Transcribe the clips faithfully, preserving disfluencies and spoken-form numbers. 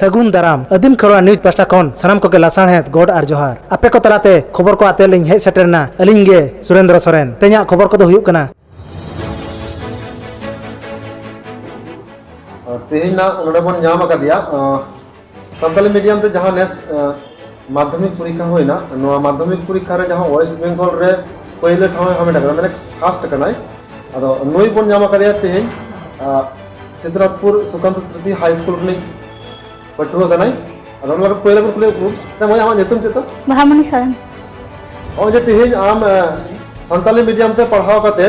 ᱥᱟᱹᱜᱩᱱ ᱫᱟᱨᱟᱢ᱾ ᱟᱹᱫᱤᱢ ᱠᱷᱮᱨᱣᱟᱲ ᱱᱤᱭᱩᱡᱽ ᱯᱟᱦᱴᱟ ᱠᱷᱚᱱ ᱥᱟᱱᱟᱢ ᱠᱚᱜᱮ ᱞᱟᱥᱟᱲᱦᱮᱫ ᱜᱚᱰ ᱟᱨ ᱡᱚᱦᱟᱨ᱾ ᱟᱯᱮ ᱠᱚ ᱛᱟᱞᱟᱛᱮ ᱠᱷᱚᱵᱚᱨ ᱠᱚ ᱟᱛᱮ ᱞᱤᱧ ᱦᱮᱡ ᱥᱮᱴᱮᱨ ᱮᱱᱟ ᱟᱹᱞᱤᱧ ᱜᱮ ᱥᱩᱨᱮᱱᱫᱨᱚ ᱥᱚᱨᱮᱱ᱾ ᱛᱮᱦᱮᱧᱟᱜ ᱠᱷᱚᱵᱚᱨ ᱠᱚᱫᱚ ᱦᱩᱭᱩᱜ ᱠᱟᱱᱟ᱾ ᱛᱮᱦᱮᱧ ᱱᱟᱜ ᱱᱚᱰᱮ ᱵᱚᱱ ᱧᱟᱢ ᱟᱠᱟᱫᱮᱭᱟ, ᱟᱸ, ᱥᱟᱱᱛᱟᱞᱤ ᱢᱤᱰᱤᱭᱟᱢ ᱛᱮ ᱡᱟᱦᱟᱸ ᱱᱮᱥ, ᱟᱸ, ᱢᱟᱫᱽᱫᱷᱚᱢᱤᱠ ᱯᱚᱨᱤᱠᱠᱷᱟ ᱦᱩᱭᱱᱟ, ᱱᱚᱣᱟ ᱢᱟᱫᱽᱫᱷᱚᱢᱤᱠ ᱯᱚᱨᱤᱠᱠᱷᱟ ᱨᱮ ᱡᱟᱦᱟᱸ ᱳᱭᱮᱥᱴ ᱵᱮᱝᱜᱚᱞ ᱨᱮ ᱯᱳᱭᱞᱳ ᱴᱷᱟᱶ ᱮ ᱦᱟᱢᱮᱴ ᱟᱠᱟᱫᱟ, ᱢᱟᱱᱮ ᱯᱷᱟᱥᱴ ᱠᱟᱱᱟᱭ᱾ ᱟᱫᱚ ᱱᱩᱭ ᱵᱚᱱ ᱧᱟᱢ ᱟᱠᱟᱫᱮᱭᱟ ᱛᱮᱦᱮᱧ, ᱟᱸ, ᱥᱤᱫᱷᱨᱟᱛᱷᱯᱩᱨ ᱥᱩᱠᱟᱱᱛ ᱥᱢᱨᱤᱛᱤ ᱦᱟᱭ ᱥᱠᱩᱞ ᱨᱤᱱᱤᱡ ᱯᱟᱹᱴᱷᱩᱣᱟᱹ ᱠᱟᱱᱟᱭ᱾ ᱟᱫᱚ ᱚᱱᱟ ᱞᱟᱹᱜᱤᱫ ᱯᱳᱭᱞᱳ ᱵᱚᱱ ᱠᱩᱞᱤ ᱩᱯᱨᱩᱢ᱾ ᱟᱪᱪᱷᱟ ᱢᱟᱹᱭ, ᱟᱢᱟᱜ ᱧᱩᱛᱩᱢ ᱪᱮᱫ ᱛᱟᱢ? ᱵᱟᱦᱟᱢᱚᱱᱤ ᱥᱚᱨᱮᱱ᱾ ᱱᱚᱜᱼᱚᱭ ᱡᱮ ᱛᱮᱦᱮᱧ ᱟᱢ, ᱮ, ᱥᱟᱱᱛᱟᱞᱤ ᱢᱤᱰᱤᱭᱟᱢ ᱛᱮ ᱯᱟᱲᱦᱟᱣ ᱠᱟᱛᱮ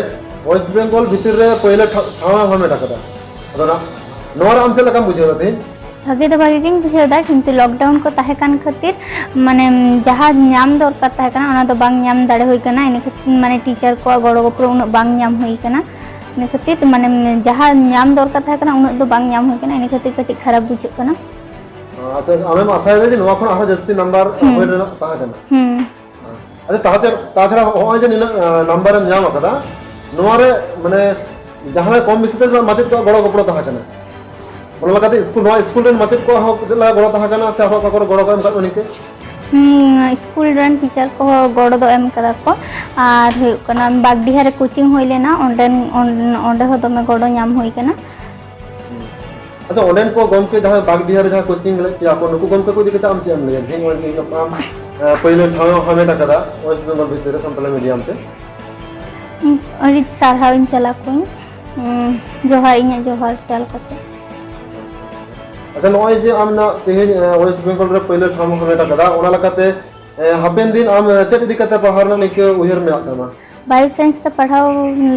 ᱳᱭᱮᱥᱴ ᱵᱮᱝᱜᱚᱞ ᱵᱷᱤᱛᱤᱨ ᱨᱮ ᱯᱳᱭᱞᱳ ᱴᱷᱟ-, ᱴᱷᱟᱶ ᱮᱢ ᱦᱟᱢᱮᱴ ᱟᱠᱟᱫᱟ, ᱟᱫᱚ ᱱᱟ-, ᱱᱚᱣᱟ ᱨᱮ ᱟᱢ ᱪᱮᱫ ᱞᱮᱠᱟᱢ ᱵᱩᱡᱷᱟᱹᱣ ᱮᱫᱟ ᱛᱮᱦᱮᱧ? ᱵᱷᱟᱜᱮ ᱫᱚ ᱵᱷᱟᱜᱮ ᱜᱤᱧ ᱵᱩᱡᱷᱟᱹᱣ ᱮᱫᱟ, ᱠᱤᱱᱛᱩ ᱞᱚᱠᱰᱟᱣᱩᱱ ᱠᱚ ᱛᱟᱦᱮᱸ ᱠᱟᱱ ᱠᱷᱟᱹᱛᱤᱨ, ᱢᱟᱱᱮ, ᱡᱟᱦᱟᱸ ᱧᱟᱢ ᱫᱚᱨᱠᱟᱨ ᱛᱟᱦᱮᱸ ᱠᱟᱱᱟ, ᱚᱱᱟ ᱫᱚ ᱵᱟᱝ ᱧᱟᱢ ᱫᱟᱲᱮ ᱦᱩᱭ ᱠᱟᱱᱟ᱾ ᱤᱱᱟᱹ ᱠᱷᱟᱹᱛᱤᱨ, ᱢᱟᱱᱮ, ᱴᱤᱪᱟᱨ ᱠᱚᱣᱟᱜ ᱜᱚᱲᱚ ᱜᱚᱯᱚᱲᱚ ᱩᱱᱟᱹᱜ ᱵᱟᱝ ᱧᱟᱢ ᱦᱩᱭ ᱠᱟᱱᱟ᱾ ᱤᱱᱟᱹ ᱠᱷᱟᱹᱛᱤᱨ, ᱢᱟᱱᱮ, ᱡᱟᱦᱟᱸ ᱧᱟᱢ ᱫᱚᱨᱠᱟᱨ ᱛᱟᱦᱮᱸ ᱠᱟᱱᱟ, ᱩᱱᱟᱹᱜ ᱫᱚ ᱵᱟᱝ ᱧᱟᱢ ᱦᱩᱭ ᱠᱟᱱᱟ᱾ ᱤᱱᱟᱹ ᱠᱷᱟᱹᱛᱤᱨ ᱠᱟᱹᱴᱤᱡ ᱠᱷᱟᱨᱟᱯ ᱵᱩᱡᱷᱟᱹᱜ ᱠᱟᱱᱟ᱾ ᱟᱪᱪᱷᱟ, ᱟᱢᱮᱢ ᱟᱥᱟᱭᱮᱫᱟ ᱡᱮ ᱱᱚᱣᱟ ᱠᱷᱚᱱ ᱟᱨᱦᱚᱸ ᱡᱟᱹᱥᱛᱤ ᱱᱟᱢᱵᱟᱨ ᱦᱩᱸ᱾ ᱦᱩᱭ ᱨᱮᱱᱟᱜ ᱛᱟᱦᱮᱸ ᱠᱟᱱᱟ? ᱦᱩᱸ᱾ ᱟᱪᱪᱷᱟ, ᱛᱟᱪᱷᱟᱲᱟ, ᱛᱟᱪᱷᱟᱲᱟ ᱦᱚᱸᱜᱼᱚᱭ ᱡᱮ ᱱᱤᱱᱟᱹᱜ, ᱟᱸ, ᱱᱟᱢᱵᱟᱨᱮᱢ ᱧᱟᱢ ᱟᱠᱟᱫᱟ, ᱱᱚᱣᱟ ᱨᱮ, ᱢᱟᱱᱮ, ᱡᱟᱦᱟᱸ ᱨᱮ ᱠᱚᱢ ᱵᱮᱥᱤ ᱛᱮ ᱢᱟᱪᱮᱫ ᱠᱚᱣᱟᱜ ᱜᱚᱲᱚ ᱜᱚᱯᱚᱲᱚ ᱛᱟᱦᱮᱸ ᱠᱟᱱᱟ, ᱚᱱᱟ ᱞᱮᱠᱟᱛᱮ ᱥᱠᱩᱞ, ᱱᱚᱣᱟ ᱥᱠᱩᱞ ᱨᱮᱱ ᱢᱟᱪᱮᱫ ᱠᱚᱣᱟᱜ ᱦᱚᱸ ᱪᱮᱫ ᱞᱮᱠᱟ ᱜᱚᱲᱚ ᱛᱟᱦᱮᱸ ᱠᱟᱱᱟ ᱥᱮ ᱟᱨᱦᱚᱸ ᱚᱠᱟ ᱠᱚᱨᱮ ᱜᱚᱲᱚ ᱠᱚ ᱮᱢ ᱟᱠᱟᱫ ᱢᱮᱭᱟ ᱱᱤᱝᱠᱟᱹ? ᱦᱩᱸ, ᱥᱠᱩᱞ ᱨᱮᱱ ᱴᱤᱪᱟᱨ ᱠᱚᱦᱚᱸ ᱜᱚᱲᱚ ᱫᱚ ᱮᱢ ᱠᱟᱫᱟ ᱠᱚ, ᱟᱨ ᱦᱩᱭᱩᱜ ᱠᱟᱱᱟ ᱵᱟᱜᱽᱰᱤᱦᱟ ᱨᱮ ᱠᱳᱪᱤᱝ ᱦᱩᱭ ᱞᱮᱱᱟ, ᱚᱸᱰᱮᱱ, ᱚᱸᱰᱮ ᱦᱚᱸ ᱫᱚᱢᱮ ᱜᱚᱲᱚ ᱧᱟᱢ ᱦᱩᱭ ᱠᱟᱱᱟ᱾ ᱟᱪᱪᱷᱟ, ᱚᱸᱰᱮᱱ ᱠᱚ ᱜᱚᱢᱠᱮ ᱡᱟᱦᱟᱸᱭ ᱵᱟᱜᱽᱰᱤᱦᱟ ᱨᱮ ᱡᱟᱦᱟᱸ ᱠᱳᱪᱤᱝ ᱞᱮᱫ ᱯᱮᱭᱟ ᱠᱚ, ᱱᱩᱠᱩ ᱜᱚᱢᱠᱮ ᱠᱚ ᱤᱫᱤ ᱠᱟᱛᱮ ᱟᱢ ᱪᱮᱫ ᱮᱢ ᱞᱟᱹᱭᱟ? ᱛᱮᱦᱮᱧ ᱱᱚᱜᱼᱚᱭ ᱡᱮ ᱟᱢ, ᱟᱸ, ᱯᱳᱭᱞᱳ ᱴᱷᱟᱶ ᱮᱢ ᱦᱟᱢᱮᱴ ᱟᱠᱟᱫᱟ ᱳᱭᱮᱥᱴ ᱵᱮᱝᱜᱚᱞ ᱵᱷᱤᱛᱤᱨ ᱨᱮ ᱥᱟᱱᱛᱟᱲᱤ ᱢᱤᱰᱤᱭᱟᱢ ᱛᱮ᱾ ᱟᱹᱰᱤ ᱥᱟᱨᱦᱟᱣ ᱤᱧ ᱪᱟᱞ ᱟᱠᱚᱣᱟᱹᱧ᱾ ᱩᱸ, ᱡᱚᱦᱟᱨ, ᱤᱧᱟᱹᱜ ᱡᱚᱦᱟᱨ ᱪᱟᱞ ᱠᱟᱛᱮ᱾ ᱟᱪᱪᱷᱟ, ᱱᱚᱜᱼᱚᱭ ᱡᱮ ᱟᱢ ᱱᱟᱜ ᱛᱮᱦᱮᱧ, ᱟᱸ, ᱳᱭᱮᱥᱴ ᱵᱮᱝᱜᱚᱞ ᱨᱮ ᱯᱳᱭᱞᱳ ᱴᱷᱟᱶ ᱮᱢ ᱦᱟᱢᱮᱴ ᱟᱠᱟᱫᱟ, ᱚᱱᱟ ᱞᱮᱠᱟᱛᱮ, ᱟᱸ, ᱦᱟᱯᱮᱱ ᱫᱤᱱ ᱟᱢ, ᱟᱸ, ᱪᱮᱫ ᱤᱫᱤ ᱠᱟᱛᱮ ᱯᱟᱲᱦᱟᱣ ᱨᱮᱱᱟᱜ ᱱᱤᱝᱠᱟᱹ ᱩᱭᱦᱟᱹᱨ ᱢᱮᱱᱟᱜ ᱛᱟᱢᱟ? ᱵᱟᱭᱳ ᱥᱟᱭᱮᱱᱥ ᱛᱮ ᱯᱟᱲᱦᱟᱣ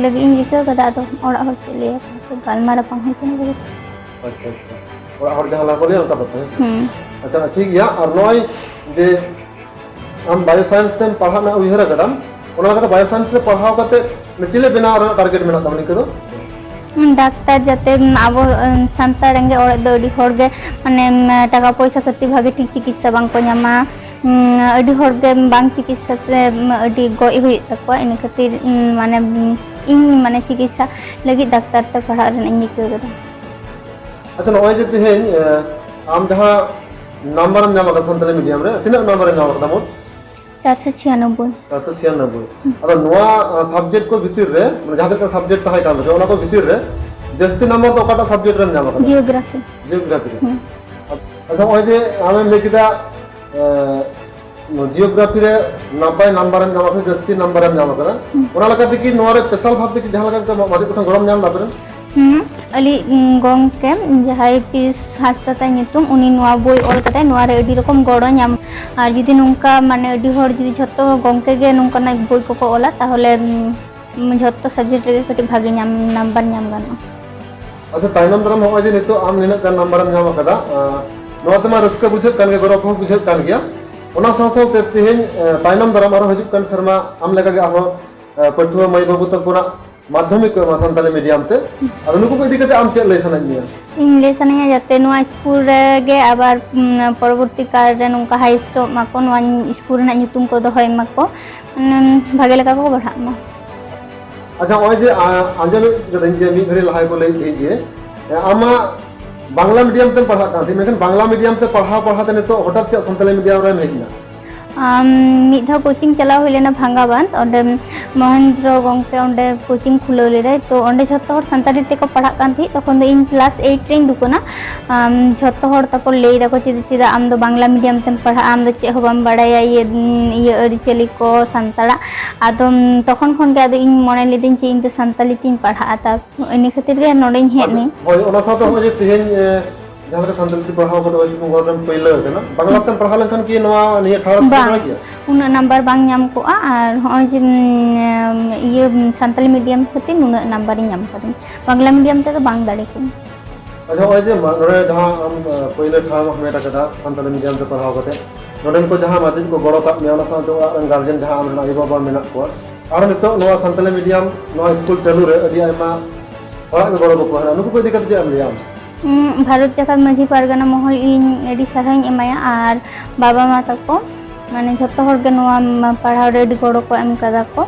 ᱞᱟᱹᱜᱤᱫ ᱤᱧ ᱨᱤᱠᱟᱹ ᱠᱟᱫᱟ, ᱟᱫᱚ ᱚᱲᱟᱜ ᱦᱚᱲ ᱪᱮᱫ ᱞᱟᱹᱭ ᱟᱠᱚ, ᱜᱟᱞᱢᱟᱨᱟᱣ ᱵᱟᱝ ᱦᱩᱭ ᱠᱟᱱᱟ ᱵᱚᱞᱮ᱾ ᱟᱪᱪᱷᱟ, ᱟᱪᱪᱷᱟ᱾ ᱚᱲᱟᱜ ᱦᱚᱲ ᱡᱟᱦᱟᱸ ᱞᱮᱠᱟ ᱠᱚ ᱞᱟᱹᱭᱟ ᱚᱱᱠᱟ ᱠᱟᱛᱷᱟ, ᱦᱮᱸ ᱥᱮ? ᱦᱩᱸ᱾ ᱟᱪᱪᱷᱟ, ᱴᱷᱤᱠ ᱜᱮᱭᱟ᱾ ᱟᱨ ᱱᱚᱜᱼᱚᱭ ᱡᱮ ᱟᱢ ᱵᱟᱭᱳ ᱥᱟᱭᱮᱱᱥ ᱛᱮᱢ ᱯᱟᱲᱦᱟᱜ ᱨᱮᱱᱟᱜ ᱩᱭᱦᱟᱹᱨ ᱟᱠᱟᱫᱟᱢ, ᱚᱱᱟ ᱞᱮᱠᱟᱛᱮ ᱵᱟᱭᱳ ᱥᱟᱭᱮᱱᱥ ᱛᱮ ᱯᱟᱲᱦᱟᱣ ᱠᱟᱛᱮ ᱪᱮᱞᱮ ᱵᱮᱱᱟᱣ ᱨᱮᱱᱟᱜ ᱴᱟᱨᱜᱮᱴ ᱢᱮᱱᱟᱜ ᱛᱟᱢᱟ ᱱᱤᱝᱠᱟᱹ ᱫᱚ? ᱰᱟᱠᱛᱟᱨ ᱡᱟᱛᱮ ᱟᱵᱚ, ᱮᱸ, ᱥᱟᱱᱛᱟᱲ ᱨᱮᱸᱜᱮᱡ ᱚᱲᱟᱜ ᱫᱚ ᱟᱹᱰᱤ ᱦᱚᱲ ᱜᱮ, ᱢᱟᱱᱮ, ᱮᱸ, ᱴᱟᱠᱟ ᱯᱚᱭᱥᱟ ᱠᱷᱟᱹᱛᱤᱨ ᱵᱷᱟᱜᱮ ᱴᱷᱤᱠ ᱪᱤᱠᱤᱛᱥᱟ ᱵᱟᱝ ᱠᱚ ᱧᱟᱢᱟ᱾ ᱩᱸ, ᱟᱹᱰᱤ ᱦᱚᱲ ᱜᱮ ᱵᱟᱝ ᱪᱤᱠᱤᱛᱥᱟ ᱛᱮ, ᱩᱸ, ᱟᱹᱰᱤ ᱜᱚᱡ ᱦᱩᱭᱩᱜ ᱛᱟᱠᱚᱣᱟ᱾ ᱤᱱᱟᱹ ᱠᱷᱟᱹᱛᱤᱨ, ᱩᱸ, ᱢᱟᱱᱮ, ᱩᱸ, ᱤᱧ, ᱢᱟᱱᱮ, ᱪᱤᱠᱤᱛᱥᱟ ᱞᱟᱹᱜᱤᱫ ᱰᱟᱠᱛᱟᱨ ᱛᱮ ᱯᱟᱲᱦᱟᱜ ᱨᱮᱱᱟᱜ ᱤᱧ ᱨᱤᱠᱟᱹ ᱠᱟᱫᱟ᱾ ᱟᱪᱪᱷᱟ, ᱱᱚᱜᱼᱚᱭ ᱡᱮ ᱛᱮᱦᱮᱧ, ᱮᱸ, ᱟᱢ ᱡᱟᱦᱟᱸ ᱱᱟᱢᱵᱟᱨ ᱮᱢ ᱧᱟᱢ ᱟᱠᱟᱫᱟ ᱥᱟᱱᱛᱟᱲᱤ ᱢᱤᱰᱤᱭᱟᱢ ᱨᱮ, ᱛᱤᱱᱟᱹᱜ ᱱᱟᱢᱵᱟᱨ ᱮᱢ ᱧᱟᱢ ᱟᱠᱟᱫᱟ ᱢᱳᱴ? ᱪᱟᱨᱥᱚ ᱪᱷᱤᱭᱟᱱᱚᱵᱵᱳᱭ᱾ ᱪᱟᱨᱥᱚ ᱪᱷᱤᱭᱟᱱᱚᱵᱵᱳᱭ᱾ ᱟᱫᱚ ᱱᱚᱣᱟ ᱥᱟᱵᱡᱮᱠᱴ ᱠᱚ ᱵᱷᱤᱛᱤᱨ ᱨᱮ, ᱢᱟᱱᱮ ᱡᱟᱦᱟᱸ ᱛᱤᱱᱟᱹᱜ ᱥᱟᱵᱡᱮᱠᱴ ᱛᱟᱦᱮᱸ ᱠᱟᱱ ᱛᱟᱯᱮᱭᱟ, ᱚᱱᱟ ᱠᱚ ᱵᱷᱤᱛᱤᱨ ᱨᱮ ᱡᱟᱹᱥᱛᱤ ᱱᱟᱢᱵᱟᱨ ᱫᱚ ᱚᱠᱟᱴᱟᱜ ᱥᱟᱵᱡᱮᱠᱴ ᱨᱮᱢ ᱧᱟᱢ ᱟᱠᱟᱫᱟ? ᱡᱤᱭᱳᱜᱨᱟᱯᱷᱤ᱾ ᱡᱤᱭᱳᱜᱨᱟᱯᱷᱤ ᱨᱮ᱾ ᱦᱩᱸ᱾ ᱟᱪᱪᱷᱟ, ᱱᱚᱜᱼᱚᱭ ᱡᱮ ᱟᱢᱮᱢ ᱞᱟᱹᱭ ᱠᱮᱫᱟ, ᱮ, ᱡᱤᱭᱳᱜᱨᱟᱯᱷᱤ ᱨᱮ ᱱᱟᱯᱟᱭ ᱱᱟᱢᱵᱟᱨ ᱮᱢ ᱧᱟᱢ ᱟᱠᱟᱫᱟ, ᱡᱟᱹᱥᱛᱤ ᱱᱟᱢᱵᱟᱨ ᱮᱢ ᱧᱟᱢ ᱟᱠᱟᱫᱟ, ᱦᱩᱸ᱾ ᱚᱱᱟ ᱞᱮᱠᱟᱛᱮ ᱠᱤ ᱱᱚᱣᱟ ᱨᱮ ᱥᱯᱮᱥᱟᱞ ᱵᱷᱟᱵ ᱛᱮ ᱠᱤ ᱡᱟᱦᱟᱸ ᱞᱮᱠᱟ ᱢᱟᱪᱮᱫ ᱠᱚᱴᱷᱮᱱ ᱜᱚᱲᱚᱢ ᱧᱟᱢ ᱞᱮᱫᱟ ᱟᱯᱮ ᱨᱮᱱ? ᱦᱩᱸ, ᱟᱞᱮ, ᱩᱸ, ᱜᱚᱝᱠᱮ ᱡᱟᱦᱟᱸᱭ ᱯᱤᱥ ᱦᱟᱸᱥᱫᱟ ᱛᱟᱭ ᱧᱩᱛᱩᱢ, ᱩᱱᱤ ᱱᱚᱣᱟ ᱵᱳᱭ ᱚᱞ ᱠᱟᱫᱟᱭ, ᱱᱚᱣᱟ ᱨᱮ ᱟᱹᱰᱤ ᱨᱚᱠᱚᱢ ᱜᱚᱲᱚ ᱧᱟᱢ᱾ ᱟᱨ ᱡᱩᱫᱤ ᱱᱚᱝᱠᱟ, ᱢᱟᱱᱮ, ᱟᱹᱰᱤ ᱦᱚᱲ ᱡᱩᱫᱤ ᱡᱷᱚᱛᱚ ᱜᱚᱝᱠᱮ ᱜᱮ ᱱᱚᱝᱠᱟᱱᱟᱜ ᱵᱳᱭ ᱠᱚᱠᱚ ᱚᱞᱟ, ᱛᱟᱦᱚᱞᱮ, ᱩᱸ, ᱡᱷᱚᱛᱚ ᱥᱟᱵᱡᱮᱠᱴ ᱨᱮᱜᱮ ᱠᱟᱹᱴᱤᱡ ᱵᱷᱟᱜᱮ ᱧᱟᱢ, ᱱᱟᱢᱵᱟᱨ ᱧᱟᱢ ᱜᱟᱱᱚᱜᱼᱟ᱾ ᱟᱪᱪᱷᱟ, ᱛᱟᱭᱱᱚᱢ ᱫᱟᱨᱟᱢ ᱱᱚᱜᱼᱚᱭ ᱡᱮ ᱱᱤᱛᱚᱜ ᱟᱢ ᱱᱤᱱᱟᱹᱜ ᱜᱟᱱ ᱱᱟᱢᱵᱟᱨ ᱮᱢ ᱧᱟᱢ ᱟᱠᱟᱫᱟ, ᱟᱸ, ᱱᱚᱣᱟ ᱛᱮᱢᱟ ᱨᱟᱹᱥᱠᱟᱹ ᱵᱩᱡᱷᱟᱹᱜ ᱠᱟᱱ ᱜᱮᱭᱟ, ᱜᱚᱨᱚᱵᱽ ᱦᱚᱸ ᱵᱩᱡᱷᱟᱹᱜ ᱠᱟᱱ ᱜᱮᱭᱟ᱾ ᱚᱱᱟ ᱥᱟᱶ ᱥᱟᱶᱛᱮ ᱛᱮᱦᱮᱧ, ᱟᱸ, ᱛᱟᱭᱱᱚᱢ ᱫᱟᱨᱟᱢ ᱟᱨᱦᱚᱸ ᱦᱤᱡᱩᱜ ᱠᱟᱱ ᱥᱮᱨᱢᱟ ᱟᱢ ᱞᱮᱠᱟᱜᱮ ᱟᱨᱦᱚᱸ, ᱟᱸ, ᱯᱟᱹᱴᱷᱩᱣᱟᱹ ᱢᱟᱹᱭ ᱵᱟᱹᱵᱩ ᱛᱟᱠᱚ ᱱᱟᱜ ᱢᱟᱫᱽᱫᱷᱚᱢᱤᱠ ᱠᱚ ᱮᱢᱟ ᱥᱟᱱᱛᱟᱲᱤ ᱢᱤᱰᱤᱭᱟᱢ ᱛᱮ᱾ ᱟᱫᱚ ᱱᱩᱠᱩ ᱠᱚ ᱤᱫᱤ ᱠᱟᱛᱮ ᱟᱢ ᱪᱮᱫ ᱞᱟᱹᱭ ᱥᱟᱱᱟᱭᱮᱫ ᱢᱮᱭᱟ? ᱤᱧ ᱞᱟᱹᱭ ᱥᱟᱱᱟᱧᱟ ᱡᱟᱛᱮ ᱱᱚᱣᱟ ᱥᱠᱩᱞ ᱨᱮᱜᱮ ᱟᱵᱟᱨ, ᱩᱸ, ᱯᱚᱨᱚᱵᱚᱨᱛᱤ ᱠᱟᱞ ᱨᱮ ᱱᱚᱝᱠᱟ ᱦᱟᱭ ᱥᱴᱚᱯ ᱢᱟᱠᱚ, ᱱᱚᱣᱟ ᱥᱠᱩᱞ ᱨᱮᱱᱟᱜ ᱧᱩᱛᱩᱢ ᱠᱚ ᱫᱚᱦᱚᱭ ᱢᱟᱠᱚ, ᱩᱸ, ᱵᱷᱟᱜᱮ ᱞᱮᱠᱟ ᱠᱚ ᱯᱟᱲᱦᱟᱜ ᱢᱟ᱾ ᱟᱪᱪᱷᱟ, ᱱᱚᱜᱼᱚᱭ ᱡᱮ, ᱟ-, ᱟᱸᱡᱚᱢᱮᱫ ᱠᱟᱹᱫᱟᱹᱧ ᱡᱮ ᱢᱤᱫ ᱜᱷᱟᱹᱲᱤ ᱞᱟᱦᱟ ᱠᱚ ᱞᱟᱹᱭᱮᱫ ᱛᱟᱦᱮᱸᱫ ᱡᱮ, ᱮ, ᱟᱢᱟᱜ ᱵᱟᱝᱞᱟ ᱢᱤᱰᱤᱭᱟᱢ ᱛᱮᱢ ᱯᱟᱲᱦᱟᱜ ᱠᱟᱱ ᱛᱟᱦᱮᱸᱫ, ᱢᱮᱱᱠᱷᱟᱱ ᱵᱟᱝᱞᱟ ᱢᱤᱰᱤᱭᱟᱢ ᱛᱮ ᱯᱟᱲᱦᱟᱣ ᱯᱟᱲᱦᱟᱣ ᱛᱮ ᱱᱤᱛᱚᱜ ᱦᱚᱴᱟᱛ ᱪᱮᱫ ᱥᱟᱱᱛᱟᱲᱤ ᱢᱤᱰᱤᱭᱟᱢ ᱨᱮᱢ ᱦᱮᱡ ᱮᱱᱟ? ᱟᱢ, ᱢᱤᱫ ᱫᱷᱟᱣ ᱠᱳᱪᱤᱝ ᱪᱟᱞᱟᱣ ᱦᱩᱭ ᱞᱮᱱᱟ ᱵᱷᱟᱝᱜᱟᱵᱟᱸᱫᱷ, ᱚᱸᱰᱮ ᱢᱚᱦᱮᱱᱫᱨᱚ ᱜᱚᱢᱠᱮ ᱚᱸᱰᱮ ᱠᱳᱪᱤᱝ ᱠᱷᱩᱞᱟᱹᱣ ᱞᱮᱫᱟᱭ, ᱛᱚ ᱚᱸᱰᱮ ᱡᱷᱚᱛᱚ ᱦᱚᱲ ᱥᱟᱱᱛᱟᱲᱤ ᱛᱮᱠᱚ ᱯᱟᱲᱦᱟᱜ ᱠᱟᱱ ᱛᱟᱦᱮᱸᱫ, ᱛᱚᱠᱷᱚᱱ ᱫᱚ ᱤᱧ ᱠᱞᱟᱥ ᱮᱭᱤᱴ ᱨᱮᱧ ᱫᱩᱠᱟᱹᱱᱟ᱾ ᱟᱢ, ᱡᱷᱚᱛᱚ ᱦᱚᱲ ᱛᱟᱨᱯᱚᱨ ᱞᱟᱹᱭ ᱫᱟᱠᱚ, "ᱪᱮᱫ, ᱪᱮᱫᱟᱜ ᱟᱢ ᱫᱚ ᱵᱟᱝᱞᱟ ᱢᱤᱰᱤᱭᱟᱢ ᱛᱮᱢ ᱯᱟᱲᱦᱟᱜᱼᱟ? ᱟᱢ ᱫᱚ ᱪᱮᱫ ᱦᱚᱸ ᱵᱟᱢ ᱵᱟᱲᱟᱭᱟ ᱤᱭᱟᱹ, ᱤᱭᱟᱹ ᱟᱹᱨᱤᱪᱟᱹᱞᱤ ᱠᱚ ᱥᱟᱱᱛᱟᱲᱟᱜ?" ᱟᱫᱚ, ᱩᱢ, ᱛᱚᱠᱷᱚᱱ ᱠᱷᱚᱱ ᱜᱮ ᱟᱫᱚ ᱤᱧ ᱢᱚᱱᱮ ᱞᱤᱫᱟᱹᱧ ᱡᱮ ᱤᱧ ᱫᱚ ᱥᱟᱱᱛᱟᱲᱤ ᱛᱤᱧ ᱯᱟᱲᱦᱟᱜᱼᱟ, ᱛᱟᱨ ᱤᱱᱟᱹ ᱠᱷᱟᱹᱛᱤᱨ ᱜᱮ ᱱᱚᱰᱮᱧ ᱦᱮᱡ ᱟᱪᱪᱷᱟ, ᱮᱱᱟᱹᱧ᱾ ᱦᱳᱭ, ᱚᱱᱟ ᱥᱟᱶᱛᱮ ᱱᱚᱜᱼᱚᱭ ᱡᱮ ᱛᱮᱦᱮᱧ, ᱮ, ᱡᱟᱦᱟᱸ ᱞᱮᱠᱟ ᱥᱟᱱᱛᱟᱲᱤ ᱛᱮ ᱯᱟᱲᱦᱟᱣ ᱠᱟᱛᱮ ᱳᱭᱮᱥᱴ ᱵᱮᱝᱜᱚᱞ ᱨᱮᱢ ᱯᱟᱹᱭᱞᱟᱹ ᱟᱠᱟᱱᱟ, ᱵᱟᱝᱞᱟ ᱛᱮᱢ ᱯᱟᱲᱦᱟᱣ ᱞᱮᱱᱠᱷᱟᱱ ᱠᱤ ᱱᱚᱣᱟ ᱱᱤᱭᱟᱹ ᱴᱷᱟᱶ ᱨᱮᱢ ᱥᱮᱴᱮᱨ ᱵᱟᱝ, ᱫᱟᱲᱮ ᱠᱮᱭᱟ? ᱩᱱᱟᱹᱜ ᱱᱟᱢᱵᱟᱨ ᱵᱟᱝ ᱧᱟᱢ ᱠᱚᱜᱼᱟ, ᱟᱨ ᱦᱚᱸᱜᱼᱚᱭ ᱡᱮ, ᱩᱢ, ᱤᱭᱟᱹ, ᱥᱟᱱᱛᱟᱲᱤ ᱢᱤᱰᱤᱭᱟᱢ ᱠᱷᱟᱹᱛᱤᱨ ᱱᱩᱱᱟᱹᱜ ᱱᱟᱢᱵᱟᱨᱤᱧ ᱧᱟᱢ ᱠᱟᱫᱟᱹᱧ, ᱵᱟᱝᱞᱟ ᱢᱤᱰᱤᱭᱟᱢ ᱛᱮᱫᱚ ᱵᱟᱝ ᱫᱟᱲᱮ ᱠᱚᱜᱼᱟᱹᱧ᱾ ᱟᱪᱪᱷᱟ, ᱱᱚᱜᱼᱚᱭ ᱡᱮ ᱢᱟ-, ᱱᱚᱰᱮ ᱡᱟᱦᱟᱸ ᱟᱢ, ᱟ, ᱯᱟᱹᱭᱞᱟᱹ ᱴᱷᱟᱶ ᱮᱢ ᱦᱟᱢᱮᱴ ᱟᱠᱟᱫᱟ ᱥᱟᱱᱛᱟᱲᱤ ᱢᱤᱰᱤᱭᱟᱢ ᱛᱮ ᱯᱟᱲᱦᱟᱣ ᱠᱟᱛᱮ, ᱱᱚᱰᱮᱱ ᱠᱚ ᱡᱟᱦᱟᱸ ᱢᱟᱪᱮᱫ ᱠᱚ ᱜᱚᱲᱚ ᱠᱟᱜ ᱢᱮᱭᱟ, ᱚᱱᱟ ᱥᱟᱶᱛᱮ ᱚᱲᱟᱜ ᱨᱮᱱ ᱜᱟᱨᱡᱮᱱ ᱡᱟᱦᱟᱸ ᱟᱢ ᱨᱮᱱ ᱟᱭᱳ ᱵᱟᱵᱟ ᱢᱮᱱᱟᱜ ᱠᱚᱣᱟ, ᱟᱨ ᱱᱤᱛᱚᱜ ᱱᱚᱣᱟ ᱥᱟᱱᱛᱟᱲᱤ ᱢᱤᱰᱤᱭᱟᱢ ᱱᱚᱣᱟ ᱥᱠᱩᱞ ᱪᱟᱹᱞᱩ ᱨᱮ ᱟᱹᱰᱤ ᱟᱭᱢᱟ ᱦᱚᱲᱟᱜ ᱜᱮ ᱜᱚᱲᱚ ᱜᱚᱯᱚᱲᱚ ᱦᱮᱱᱟᱜᱼᱟ, ᱱᱩᱠᱩ ᱠᱚ ᱤᱫᱤ ᱠᱟᱛᱮ ᱪᱮᱫ ᱮᱢ ᱞᱟᱹᱭᱟ ᱟᱢ? ᱩᱸ, ᱵᱷᱟᱨᱚᱛ ᱡᱟᱠᱟᱛ ᱢᱟᱹᱡᱷᱤ ᱯᱟᱨᱜᱟᱱᱟ ᱢᱚᱦᱚᱞ ᱤᱧ ᱟᱹᱰᱤ ᱥᱟᱨᱦᱟᱣᱤᱧ ᱮᱢᱟᱭᱟ, ᱟᱨ ᱵᱟᱵᱟ ᱢᱟ ᱛᱟᱠᱚ, ᱢᱟᱱᱮ, ᱡᱷᱚᱛᱚ ᱦᱚᱲ ᱜᱮ ᱱᱚᱣᱟ ᱢᱟ-, ᱯᱟᱲᱦᱟᱣ ᱨᱮ ᱟᱹᱰᱤ ᱜᱚᱲᱚ ᱠᱚ ᱮᱢ ᱠᱟᱫᱟ ᱠᱚ᱾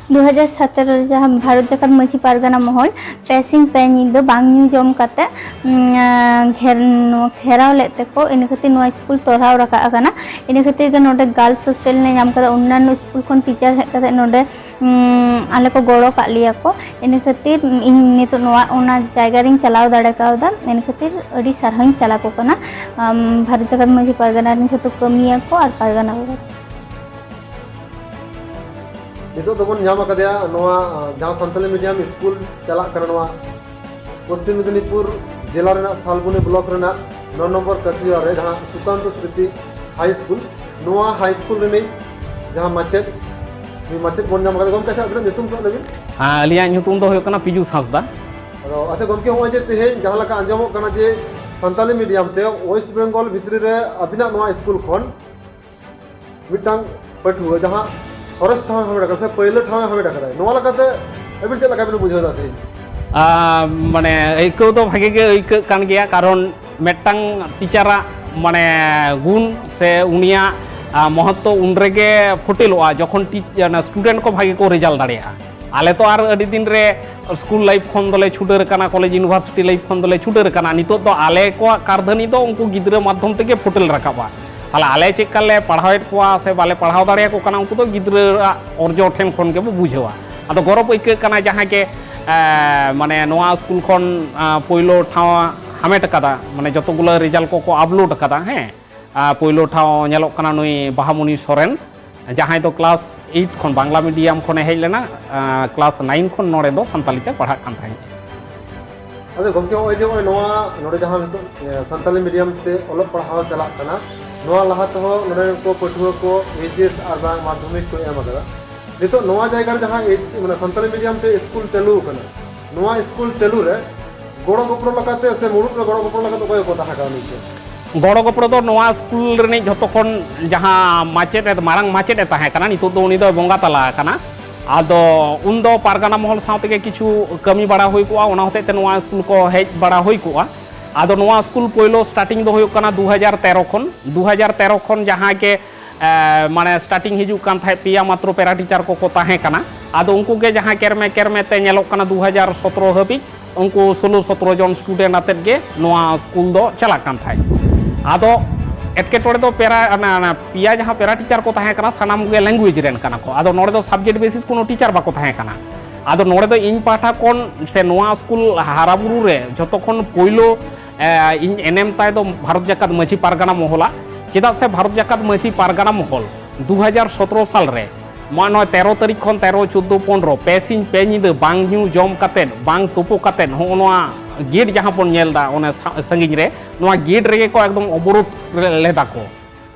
ᱫᱩ ᱦᱟᱡᱟᱨ ᱥᱟᱛᱮᱨᱚ ᱨᱮ ᱡᱟᱦᱟᱸ ᱵᱷᱟᱨᱚᱛ ᱡᱟᱠᱟᱛ ᱢᱟᱹᱡᱷᱤ ᱯᱟᱨᱜᱟᱱᱟ ᱢᱚᱦᱚᱞ ᱯᱮ ᱥᱤᱧ ᱯᱮ ᱧᱤᱫᱟᱹ ᱵᱟᱝ ᱧᱩ ᱡᱚᱢ ᱠᱟᱛᱮ, ᱩᱢ, ᱟᱸ, ᱜᱷᱮᱨ-, ᱱᱚᱣᱟ ᱜᱷᱮᱨᱟᱣ ᱞᱮᱫ ᱛᱮᱠᱚ, ᱤᱱᱟᱹ ᱠᱷᱟᱹᱛᱤᱨ ᱱᱚᱣᱟ ᱥᱠᱩᱞ ᱛᱚᱨᱦᱟᱣ ᱨᱟᱠᱟᱵ ᱟᱠᱟᱱᱟ᱾ ᱤᱱᱟᱹ ᱠᱷᱟᱹᱛᱤᱨ ᱜᱮ ᱱᱚᱰᱮ girls hostel ᱞᱮ ᱧᱟᱢ ᱠᱟᱫᱟ᱾ ᱚᱱᱱᱟᱱᱚ ᱥᱠᱩᱞ ᱠᱷᱚᱱ teacher ᱦᱮᱡ ᱠᱟᱛᱮ ᱱᱚᱰᱮ, ᱩᱢ, ᱟᱞᱮ ᱠᱚ ᱜᱚᱲᱚ ᱠᱟᱜ ᱞᱮᱭᱟ ᱠᱚ᱾ ᱤᱱᱟᱹ ᱠᱷᱟᱹᱛᱤᱨ ᱤᱧ ᱱᱤᱛᱚᱜ ᱱᱚᱣᱟ, ᱚᱱᱟ ᱡᱟᱭᱜᱟ ᱨᱤᱧ ᱪᱟᱞᱟᱣ ᱫᱟᱲᱮ ᱠᱟᱣᱫᱟ᱾ ᱤᱱᱟᱹ ᱠᱷᱟᱹᱛᱤᱨ ᱟᱹᱰᱤ ᱥᱟᱨᱦᱟᱣᱤᱧ ᱪᱟᱞ ᱟᱠᱚ ᱠᱟᱱᱟ, ᱟᱢ, ᱵᱷᱟᱨᱚᱛ ᱡᱟᱠᱟᱛ ᱢᱟᱹᱡᱷᱤ ᱯᱟᱨᱜᱟᱱᱟ ᱨᱮᱱ ᱡᱷᱚᱛᱚ ᱠᱟᱹᱢᱤᱭᱟᱹ ᱠᱚ ᱟᱨ ᱯᱟᱨᱜᱟᱱᱟ ᱵᱟᱵᱟ᱾ ᱱᱤᱛᱚᱜ ᱫᱚᱵᱚᱱ ᱧᱟᱢ ᱟᱠᱟᱫᱮᱭᱟ ᱱᱚᱣᱟ, ᱟᱸ, ᱡᱟᱦᱟᱸ ᱥᱟᱱᱛᱟᱞᱤ medium ᱥᱠᱩᱞ ᱪᱟᱞᱟᱜ ᱠᱟᱱᱟ ᱱᱚᱣᱟ ᱯᱚᱥᱪᱤᱢ ᱢᱮᱫᱤᱱᱤᱯᱩᱨ ᱡᱮᱞᱟ ᱨᱮᱱᱟᱜ ᱥᱟᱞᱵᱚᱱᱤ block ᱨᱮᱱᱟᱜ ᱱᱚ ᱱᱚᱢᱵᱚᱨ ᱠᱟᱹᱥᱤᱭᱟ ᱨᱮ ᱡᱟᱦᱟᱸ ᱥᱩᱠᱟᱱᱛᱚ ᱥᱨᱤᱛᱤ high school, ᱱᱚᱣᱟ high school ᱨᱤᱱᱤᱡ ᱡᱟᱦᱟᱸ ᱢᱟᱪᱮᱫ, ᱩᱱᱤ ᱢᱟᱪᱮᱫ ᱵᱚᱱ ᱧᱟᱢ ᱟᱠᱟᱫᱮ᱾ ᱜᱚᱢᱠᱮ, ᱟᱪᱪᱷᱟ, ᱟᱵᱤᱱᱟᱜ ᱧᱩᱛᱩᱢ ᱠᱚ ᱞᱟᱹᱭ ᱵᱤᱱ᱾ ᱦᱮᱸ, ᱟᱹᱞᱤᱧᱟᱜ ᱧᱩᱛᱩᱢ ᱫᱚ ᱦᱩᱭᱩᱜ ᱠᱟᱱᱟ ᱯᱤᱡᱩ ᱦᱟᱸᱥᱫᱟ᱾ ᱟᱫᱚ, ᱟᱪᱪᱷᱟ ᱜᱚᱢᱠᱮ, ᱱᱚᱜᱼᱚᱭ ᱡᱮ ᱛᱮᱦᱮᱧ ᱡᱟᱦᱟᱸ ᱞᱮᱠᱟ ᱟᱸᱡᱚᱢᱚᱜ ᱠᱟᱱᱟ ᱡᱮ ᱥᱟᱱᱛᱟᱞᱤ medium ᱛᱮ West Bengal ᱵᱷᱤᱛᱨᱤ ᱨᱮ ᱟᱹᱵᱤᱱᱟᱜ ᱱᱚᱣᱟ ᱥᱠᱩᱞ ᱠᱷᱚᱱ ᱢᱤᱫᱴᱟᱝ ᱯᱟᱹᱴᱷᱩᱣᱟᱹ ᱡᱟᱦᱟᱸ ᱥᱚᱨᱮᱥ ᱴᱷᱟᱶ ᱮ ᱦᱟᱢᱮᱴ ᱟᱠᱟᱫᱟ ᱥᱮ ᱯᱟᱹᱭᱞᱟᱹ ᱴᱷᱟᱶ ᱮ ᱦᱟᱢᱮᱴ ᱟᱠᱟᱫᱟ, ᱱᱚᱣᱟ ᱞᱮᱠᱟᱛᱮ ᱟᱹᱵᱤᱱ ᱪᱮᱫ ᱞᱮᱠᱟ ᱵᱤᱱ ᱵᱩᱡᱷᱟᱹᱣ ᱮᱫᱟ ᱛᱮᱦᱮᱧ? ᱟᱨ ᱢᱟᱱᱮ ᱟᱹᱭᱠᱟᱹᱣ ᱫᱚ ᱵᱷᱟᱜᱮ ᱜᱮ ᱟᱹᱭᱠᱟᱹᱜ ᱠᱟᱱ ᱜᱮᱭᱟ, ᱠᱟᱨᱚᱱ ᱢᱤᱫᱴᱟᱝ ᱴᱤᱪᱟᱨᱟᱜ ᱢᱟᱱᱮ ᱜᱩᱱ ᱥᱮ ᱩᱱᱤᱭᱟᱜ, ᱟᱨ, ᱢᱚᱦᱚᱛᱛᱚ ᱩᱱ ᱨᱮᱜᱮ ᱯᱷᱩᱴᱮᱞᱚᱜᱼᱟ ᱡᱚᱠᱷᱚᱱ ᱴᱤᱪ-, ᱚᱱᱟ student ᱠᱚ ᱵᱷᱟᱜᱮ ᱠᱚ result ᱫᱟᱲᱮᱭᱟᱜᱼᱟ᱾ ᱟᱞᱮ ᱛᱚ ᱟᱨ ᱟᱹᱰᱤ ᱫᱤᱱ ᱨᱮ ᱥᱠᱩᱞ life ᱠᱷᱚᱱ ᱫᱚᱞᱮ ᱪᱷᱩᱰᱟᱹᱨ ᱟᱠᱟᱱᱟ, college university life ᱠᱷᱚᱱ ᱫᱚᱞᱮ ᱪᱷᱩᱰᱟᱹᱨ ᱟᱠᱟᱱᱟ᱾ ᱱᱤᱛᱚᱜ ᱫᱚ ᱟᱞᱮ ᱠᱚᱣᱟᱜ ᱠᱟᱨᱫᱷᱟᱹᱱᱤ ᱫᱚ ᱩᱱᱠᱩ ᱜᱤᱫᱽᱨᱟᱹ ᱢᱟᱫᱽᱫᱷᱚᱢ ᱛᱮᱜᱮ ᱯᱷᱩᱴᱮᱞ ᱨᱟᱠᱟᱵᱼᱟ᱾ ᱛᱟᱦᱚᱞᱮ ᱟᱞᱮ ᱪᱮᱫ ᱞᱮᱠᱟ ᱞᱮ ᱯᱟᱲᱦᱟᱣᱮᱫ ᱠᱚᱣᱟ ᱥᱮ ᱵᱟᱞᱮ ᱯᱟᱲᱦᱟᱣ ᱫᱟᱲᱮᱭᱟᱠᱚ ᱠᱟᱱᱟ, ᱩᱱᱠᱩ ᱫᱚ ᱜᱤᱫᱽᱨᱟᱹᱣᱟᱜ ᱚᱨᱡᱚ ᱴᱷᱮᱱ ᱠᱷᱚᱱ ᱜᱮᱵᱚ ᱵᱩᱡᱷᱟᱹᱣᱟ᱾ ᱟᱫᱚ ᱜᱚᱨᱚᱵᱽ ᱟᱹᱭᱠᱟᱹᱜ ᱠᱟᱱᱟ ᱡᱟᱦᱟᱸᱭ ᱜᱮ, ᱮ, ᱢᱟᱱᱮ ᱱᱚᱣᱟ ᱥᱠᱩᱞ ᱠᱷᱚᱱ, ᱟ, ᱯᱳᱭᱞᱳ ᱴᱷᱟᱶ ᱦᱟᱢᱮᱴ ᱟᱠᱟᱫᱟ, ᱢᱟᱱᱮ ᱡᱚᱛᱚᱜᱩᱞᱟᱹ result ᱠᱚᱠᱚ upload ᱟᱠᱟᱫᱟ, ᱦᱮᱸ, ᱟ, ᱯᱳᱭᱞᱳ ᱴᱷᱟᱶ ᱧᱮᱞᱚᱜ ᱠᱟᱱᱟ ᱱᱩᱭ ᱵᱟᱦᱟᱢᱩᱱᱤ ᱥᱚᱨᱮᱱ, ᱡᱟᱦᱟᱸᱭ ᱫᱚ class eight ᱠᱷᱚᱱ ᱵᱟᱝᱞᱟ medium ᱠᱷᱚᱱᱮ ᱦᱮᱡ ᱞᱮᱱᱟ, ᱟ, class nine ᱠᱷᱚᱱ ᱱᱚᱰᱮ ᱫᱚ ᱥᱟᱱᱛᱟᱞᱤ ᱛᱮ ᱯᱟᱲᱦᱟᱜ ᱠᱟᱱ ᱛᱟᱦᱮᱸᱫ᱾ ᱟᱪᱪᱷᱟ ᱜᱚᱢᱠᱮ, ᱱᱚᱜᱼᱚᱭ ᱡᱮ ᱱᱚᱜᱼᱚᱭ ᱱᱚᱣᱟ ᱱᱚᱰᱮ ᱡᱟᱦᱟᱸ ᱱᱤᱛᱚᱜ, ᱮ, ᱥᱟᱱᱛᱟᱞᱤ medium ᱛᱮ ᱚᱞᱚᱜ ᱯᱟᱲᱦᱟᱣ ᱪᱟᱞᱟᱜ ᱠᱟᱱᱟ, ᱱᱚᱣᱟ ᱞᱟᱦᱟ ᱛᱮᱦᱚᱸ ᱱᱚᱰᱮ ᱨᱮᱱ ᱠᱚ ᱯᱟᱹᱴᱷᱩᱣᱟᱹ ᱠᱚ H S ᱟᱨ ᱵᱟᱝ ᱢᱟᱫᱽᱫᱷᱚᱢᱤᱠ ᱠᱚ ᱮᱢ ᱟᱠᱟᱫᱟ᱾ ᱱᱤᱛᱚᱜ ᱱᱚᱣᱟ ᱡᱟᱭᱜᱟ ᱨᱮ ᱡᱟᱦᱟᱸ eight, ᱢᱟᱱᱮ ᱥᱟᱱᱛᱟᱞᱤ medium ᱛᱮ ᱥᱠᱩᱞ ᱪᱟᱹᱞᱩ ᱟᱠᱟᱱᱟ, ᱱᱚᱣᱟ ᱥᱠᱩᱞ ᱪᱟᱹᱞᱩ ᱨᱮ ᱜᱚᱲᱚ ᱜᱚᱯᱚᱲᱚ ᱞᱮᱠᱟᱛᱮ ᱥᱮ ᱢᱩᱲᱩᱫ ᱨᱮ ᱜᱚᱲᱚ ᱜᱚᱯᱚᱲᱚ ᱞᱮᱠᱟᱛᱮ ᱚᱠᱚᱭ ᱠᱚ ᱛᱟᱦᱮᱸ ᱠᱟᱱᱟ ᱱᱤᱝᱠᱟᱹ? ᱜᱚᱲᱚ ᱜᱚᱯᱚᱲᱚ ᱫᱚ ᱱᱚᱣᱟ ᱥᱠᱩᱞ ᱨᱤᱱᱤᱡ ᱡᱷᱚᱛᱚ ᱠᱷᱚᱱ ᱡᱟᱦᱟᱸ ᱢᱟᱪᱮᱫ ᱮ, ᱢᱟᱨᱟᱝ ᱢᱟᱪᱮᱫ ᱮ ᱛᱟᱦᱮᱸ ᱠᱟᱱᱟ, ᱱᱤᱛᱚᱜ ᱫᱚ ᱩᱱᱤ ᱫᱚᱭ ᱵᱚᱸᱜᱟ ᱛᱟᱞᱟ ᱟᱠᱟᱱᱟ᱾ ᱟᱫᱚ ᱩᱱᱫᱚ ᱯᱟᱨᱜᱟᱱᱟ ᱢᱚᱦᱚᱞ ᱥᱟᱶ ᱛᱮᱜᱮ ᱠᱤᱪᱷᱩ ᱠᱟᱹᱢᱤ ᱵᱟᱲᱟ ᱦᱩᱭ ᱠᱚᱜᱼᱟ, ᱚᱱᱟ ᱦᱚᱛᱮᱡ ᱛᱮ ᱱᱚᱣᱟ ᱥᱠᱩᱞ ᱠᱚ ᱦᱮᱡ ᱵᱟᱲᱟ ᱦᱩᱭ ᱠᱚᱜᱼᱟ᱾ ᱟᱫᱚ ᱱᱚᱣᱟ ᱥᱠᱩᱞ ᱯᱳᱭᱞᱳ starting ᱫᱚ ᱦᱩᱭᱩᱜ ᱠᱟᱱᱟ ᱫᱩ ᱦᱟᱡᱟᱨ ᱛᱮᱨᱚ ᱠᱷᱚᱱ, ᱫᱩ ᱦᱟᱡᱟᱨ ᱛᱮᱨᱚ ᱠᱷᱚᱱ ᱡᱟᱦᱟᱸ ᱜᱮ, ᱮ, ᱢᱟᱱᱮ starting ᱦᱤᱡᱩᱜ ᱠᱟᱱ ᱛᱟᱦᱮᱸᱫ, ᱯᱮᱭᱟ ᱢᱟᱛᱨᱚ ᱯᱮᱨᱟ ᱴᱤᱪᱟᱨ ᱠᱚᱠᱚ ᱛᱟᱦᱮᱸ ᱠᱟᱱᱟ᱾ ᱟᱫᱚ ᱩᱱᱠᱩ ᱜᱮ ᱡᱟᱦᱟᱸ ᱠᱮᱨᱢᱮ ᱠᱮᱨᱢᱮ ᱛᱮ ᱧᱮᱞᱚᱜ ᱠᱟᱱᱟ, ᱫᱩ ᱦᱟᱡᱟᱨ ᱥᱚᱛᱨᱚ ᱦᱟᱹᱵᱤᱡ ᱩᱱᱠᱩ ᱥᱳᱞᱳ ᱥᱚᱛᱨᱚ ᱡᱚᱱ ᱥᱴᱩᱰᱮᱱᱴ ᱟᱛᱮᱫ ᱜᱮ ᱱᱚᱣᱟ ᱥᱠᱩᱞ ᱫᱚ ᱪᱟᱞᱟᱜ ᱠᱟᱱ ᱛᱟᱦᱮᱸᱫ᱾ ᱟᱫᱚ ᱮᱴᱠᱮᱴᱚᱬᱮ ᱫᱚ ᱯᱮᱨᱟ, ᱚᱱᱟ, ᱚᱱᱟ ᱯᱮᱭᱟ ᱡᱟᱦᱟᱸ ᱯᱮᱨᱟ ᱴᱤᱪᱟᱨ ᱠᱚ ᱛᱟᱦᱮᱸ ᱠᱟᱱᱟ, ᱥᱟᱱᱟᱢ ᱜᱮ ᱞᱮᱝᱜᱩᱭᱮᱡᱽ ᱨᱮᱱ ᱠᱟᱱᱟ ᱠᱚ᱾ ᱟᱫᱚ ᱱᱚᱰᱮ ᱫᱚ ᱥᱟᱵᱡᱮᱠᱴ ᱵᱮᱥᱤᱥ ᱠᱳᱱᱳ ᱴᱤᱪᱟᱨ ᱵᱟᱠᱚ ᱛᱟᱦᱮᱸ ᱠᱟᱱᱟ᱾ ᱟᱫᱚ ᱱᱚᱰᱮ ᱫᱚ ᱤᱧ ᱯᱟᱦᱴᱟ ᱠᱷᱚᱱ ᱥᱮ ᱱᱚᱣᱟ ᱥᱠᱩᱞ ᱦᱟᱨᱟᱵᱩᱨᱩ ᱨᱮ ᱡᱷᱚᱛᱚ ᱠᱷᱚᱱ ᱯᱳᱭᱞᱳ, ᱮ, ᱤᱧ ᱮᱱᱮᱢ ᱛᱟᱭ ᱫᱚ ᱵᱷᱟᱨᱚᱛ ᱡᱟᱠᱟᱛ ᱢᱟᱹᱡᱷᱤ ᱯᱟᱨᱜᱟᱱᱟ ᱢᱚᱦᱚᱞᱟ᱾ ᱪᱮᱫᱟᱜ ᱥᱮ ᱵᱷᱟᱨᱚᱛ ᱡᱟᱠᱟᱛ ᱢᱟᱹᱡᱷᱤ ᱯᱟᱨᱜᱟᱱᱟ ᱢᱚᱦᱚᱞ ᱫᱩ ᱦᱟᱡᱟᱨ ᱥᱚᱛᱨᱚ ᱥᱟᱞ ᱨᱮ, ᱢᱟ ᱱᱚᱜᱼᱚᱭ ᱛᱮᱨᱚ ᱛᱟᱹᱨᱤᱠᱷ ᱠᱷᱚᱱ ᱛᱮᱨᱚ, ᱪᱳᱫᱽᱫᱳ, ᱯᱚᱱᱨᱚ, ᱯᱮ ᱥᱤᱧ ᱯᱮ ᱧᱤᱫᱟᱹ ᱵᱟᱝ ᱧᱩ ᱡᱚᱢ ᱠᱟᱛᱮᱫ, ᱵᱟᱝ ᱛᱩᱯᱩ ᱠᱟᱛᱮᱫ, ᱦᱚᱸᱜᱼᱚ ᱱᱚᱣᱟ ᱜᱮᱴ ᱡᱟᱦᱟᱸ ᱵᱚᱱ ᱧᱮᱞ ᱮᱫᱟ ᱚᱱᱮ ᱥᱟ-, ᱥᱟᱺᱜᱤᱧ ᱨᱮ, ᱱᱚᱣᱟ ᱜᱮᱴ ᱨᱮᱜᱮ ᱠᱚ ᱮᱠᱫᱚᱢ ᱚᱵᱚᱨᱳᱫᱷ ᱨᱮ ᱞᱮᱫᱟ ᱠᱚ᱾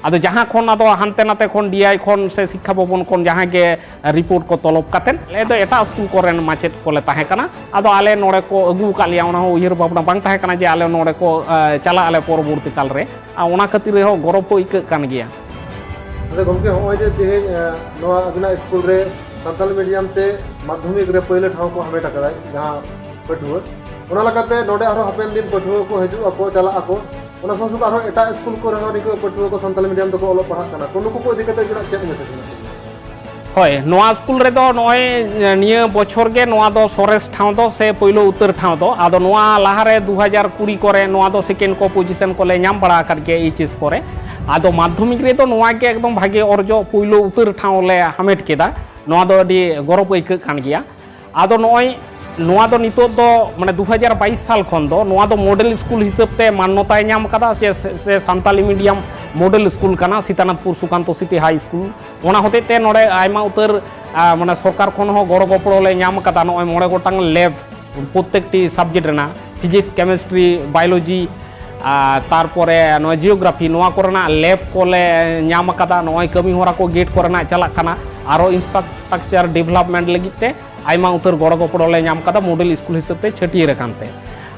ᱟᱫᱚ ᱡᱟᱦᱟᱸ ᱠᱷᱚᱱ ᱟᱫᱚ ᱦᱟᱱᱛᱮ ᱱᱟᱛᱮ ᱠᱷᱚᱱ ᱰᱤ ᱟᱭ ᱠᱷᱚᱱ ᱥᱮ ᱥᱤᱠᱠᱷᱟ ᱵᱷᱚᱵᱚᱱ ᱠᱷᱚᱱ ᱡᱟᱦᱟᱸᱭ ᱜᱮ ᱨᱤᱯᱳᱨᱴ ᱠᱚ ᱛᱚᱞᱚᱵ ᱠᱟᱛᱮᱫ, ᱟᱞᱮ ᱫᱚ ᱮᱴᱟᱜ ᱥᱠᱩᱞ ᱠᱚᱨᱮᱱ ᱢᱟᱪᱮᱫ ᱠᱚᱞᱮ ᱛᱟᱦᱮᱸ ᱠᱟᱱᱟ᱾ ᱟᱫᱚ ᱟᱞᱮ ᱱᱚᱰᱮ ᱠᱚ ᱟᱹᱜᱩ ᱟᱠᱟᱫ ᱞᱮᱭᱟ, ᱚᱱᱟ ᱦᱚᱸ ᱩᱭᱦᱟᱹᱨ ᱵᱷᱟᱵᱽᱱᱟ ᱵᱟᱝ ᱛᱟᱦᱮᱸ ᱠᱟᱱᱟ ᱡᱮ ᱟᱞᱮ ᱱᱚᱰᱮ ᱠᱚ, ᱮ, ᱪᱟᱞᱟᱜ ᱟᱞᱮ ᱯᱚᱨᱚᱵᱚᱨᱛᱤ ᱠᱟᱞ ᱨᱮ᱾ ᱟᱨ ᱚᱱᱟ ᱠᱷᱟᱹᱛᱤᱨ ᱨᱮᱦᱚᱸ ᱜᱚᱨᱚᱵᱽ ᱦᱚᱸ ᱟᱹᱭᱠᱟᱹᱜ ᱠᱟᱱ ᱜᱮᱭᱟ᱾ ᱟᱫᱚ ᱜᱚᱢᱠᱮ, ᱦᱚᱸᱜᱼᱚᱭ ᱡᱮ ᱛᱮᱦᱮᱧ, ᱮ, ᱱᱚᱣᱟ ᱟᱹᱵᱤᱱᱟᱜ ᱥᱠᱩᱞ ᱨᱮ ᱥᱟᱱᱛᱟᱞᱤ ᱢᱤᱰᱤᱭᱟᱢ ᱛᱮ ᱢᱟᱫᱽᱫᱷᱚᱢᱤᱠ ᱨᱮ ᱯᱳᱭᱞᱳ ᱴᱷᱟᱶ ᱠᱚ ᱦᱟᱢᱮᱴ ᱟᱠᱟᱫᱟ ᱡᱟᱦᱟᱸ ᱯᱟᱹᱴᱷᱩᱣᱟᱹ, ᱚᱱᱟ ᱞᱮᱠᱟᱛᱮ ᱱᱚᱰᱮ ᱟᱨᱦᱚᱸ ᱦᱟᱯᱮᱱ ᱫᱤᱱ ᱯᱟᱹᱴᱷᱩᱣᱟᱹ ᱠᱚ ᱦᱤᱡᱩᱜ ᱟᱠᱚ, ᱪᱟᱞᱟᱜ ᱟᱠᱚ, ᱚᱱᱟ ᱥᱟᱶ ᱥᱟᱶᱛᱮ ᱟᱨᱦᱚᱸ ᱮᱴᱟᱜ ᱥᱠᱩᱞ ᱠᱚᱨᱮ ᱦᱚᱸ ᱱᱤᱝᱠᱟᱹ ᱯᱟᱹᱴᱷᱩᱣᱟᱹ ᱠᱚ ᱥᱟᱱᱛᱟᱞᱤ ᱢᱤᱰᱤᱭᱟᱢ ᱛᱮᱠᱚ ᱚᱞᱚᱜ ᱯᱟᱲᱦᱟᱜ ᱠᱟᱱᱟ ᱠᱚ, ᱱᱩᱠᱩ ᱠᱚ ᱤᱫᱤ ᱠᱟᱛᱮ ᱟᱹᱵᱤᱱᱟᱜ ᱪᱮᱫ ᱢᱮᱥᱮᱡᱽ ᱢᱮᱱᱟᱜ ᱛᱟᱵᱤᱱᱟ? ᱦᱳᱭ, ᱱᱚᱣᱟ ᱥᱠᱩᱞ ᱨᱮᱫᱚ ᱱᱚᱜᱼᱚᱭ ᱱᱤᱭᱟᱹ ᱵᱚᱪᱷᱚᱨ ᱜᱮ ᱱᱚᱣᱟ ᱫᱚ ᱥᱚᱨᱮᱥ ᱴᱷᱟᱶ ᱫᱚ ᱥᱮ ᱯᱳᱭᱞᱳ ᱩᱛᱟᱹᱨ ᱴᱷᱟᱶ ᱫᱚ᱾ ᱟᱫᱚ ᱱᱚᱣᱟ ᱞᱟᱦᱟᱨᱮ ᱫᱩ ᱦᱟᱡᱟᱨ ᱠᱩᱲᱤ ᱠᱚᱨᱮ ᱱᱚᱣᱟ ᱫᱚ ᱥᱮᱠᱮᱱᱰ ᱠᱚ ᱯᱚᱡᱤᱥᱚᱱ ᱠᱚᱞᱮ ᱧᱟᱢ ᱵᱟᱲᱟ ᱟᱠᱟᱫ ᱜᱮᱭᱟ ᱮᱭᱤᱪ ᱮᱥ ᱠᱚᱨᱮ᱾ ᱟᱫᱚ ᱢᱟᱫᱽᱫᱷᱚᱢᱤᱠ ᱨᱮᱫᱚ ᱱᱚᱣᱟ ᱜᱮ ᱮᱠᱫᱚᱢ ᱵᱷᱟᱜᱮ ᱚᱨᱡᱚ, ᱯᱳᱭᱞᱳ ᱩᱛᱟᱹᱨ ᱴᱷᱟᱶ ᱞᱮ ᱦᱟᱢᱮᱴ ᱠᱮᱫᱟ᱾ ᱱᱚᱣᱟ ᱫᱚ ᱟᱹᱰᱤ ᱜᱚᱨᱚᱵᱽ ᱟᱹᱭᱠᱟᱹᱜ ᱠᱟᱱ ᱜᱮᱭᱟ᱾ ᱟᱫᱚ ᱱᱚᱜᱼᱚᱭ ᱱᱚᱣᱟ ᱫᱚ ᱱᱤᱛᱚᱜ ᱫᱚ, ᱢᱟᱱᱮ, ᱫᱩ ᱦᱟᱡᱟᱨ ᱵᱟᱭᱤᱥ ᱥᱟᱞ ᱠᱷᱚᱱ ᱫᱚ ᱱᱚᱣᱟ ᱫᱚ ᱢᱚᱰᱮᱞ ᱥᱠᱩᱞ ᱦᱤᱥᱟᱹᱵ ᱛᱮ ᱢᱟᱱᱱᱚᱛᱟᱭ ᱧᱟᱢ ᱟᱠᱟᱫᱟ, ᱥᱮ, ᱥᱮ, ᱥᱮ ᱥᱟᱱᱛᱟᱞᱤ ᱢᱤᱰᱤᱭᱟᱢ ᱢᱚᱰᱮᱞ ᱥᱠᱩᱞ ᱠᱟᱱᱟ, ᱥᱤᱛᱟᱱᱟᱛᱷᱯᱩᱨ ᱥᱩᱠᱟᱱᱛᱚ ᱥᱤᱴᱤ ᱦᱟᱭ ᱥᱠᱩᱞ᱾ ᱚᱱᱟ ᱦᱚᱛᱮᱡ ᱛᱮ ᱱᱚᱰᱮ ᱟᱭᱢᱟ ᱩᱛᱟᱹᱨ, ᱟ, ᱢᱟᱱᱮ, ᱥᱚᱨᱠᱟᱨ ᱠᱷᱚᱱ ᱦᱚᱸ ᱜᱚᱲᱚ ᱜᱚᱯᱚᱲᱚ ᱞᱮ ᱧᱟᱢ ᱟᱠᱟᱫᱟ᱾ ᱱᱚᱜᱼᱚᱭ ᱢᱚᱬᱮ ᱜᱚᱴᱟᱝ ᱞᱮᱵᱽ ᱯᱨᱚᱛᱛᱮᱠᱴᱤ ᱥᱟᱵᱡᱮᱠᱴ ᱨᱮᱱᱟᱜ, ᱯᱷᱤᱡᱤᱠᱥ, ᱠᱮᱢᱮᱥᱴᱨᱤ, ᱵᱟᱭᱳᱞᱚᱡᱤ, ᱟᱨ ᱛᱟᱨᱯᱚᱨᱮ ᱱᱚᱣᱟ ᱡᱤᱭᱳᱜᱨᱟᱯᱷᱤ, ᱱᱚᱣᱟ ᱠᱚᱨᱮᱱᱟᱜ ᱞᱮᱵᱽ ᱠᱚᱞᱮ ᱧᱟᱢ ᱟᱠᱟᱫᱟ᱾ ᱱᱚᱜᱼᱚᱭ ᱠᱟᱹᱢᱤ ᱦᱚᱨᱟ ᱠᱚ ᱜᱮᱴ ᱠᱚᱨᱮᱱᱟᱜ ᱪᱟᱞᱟᱜ ᱠᱟᱱᱟ᱾ ᱟᱨᱚ ᱤᱱᱯᱷᱨᱟᱥᱴᱨᱟᱠᱪᱟᱨ ᱰᱮᱵᱷᱞᱚᱯᱢᱮᱱᱴ ᱞᱟᱹᱜᱤᱫ ᱛᱮ ᱟᱭᱢᱟ ᱩᱛᱟᱹᱨ ᱜᱚᱲᱚ ᱜᱚᱯᱚᱲᱚ ᱞᱮ ᱧᱟᱢ ᱟᱠᱟᱫᱟ, ᱢᱚᱰᱮᱞ ᱥᱠᱩᱞ ᱦᱤᱥᱟᱹᱵ ᱛᱮ ᱪᱷᱟᱹᱴᱭᱟᱹᱨ ᱟᱠᱟᱱ ᱛᱮ᱾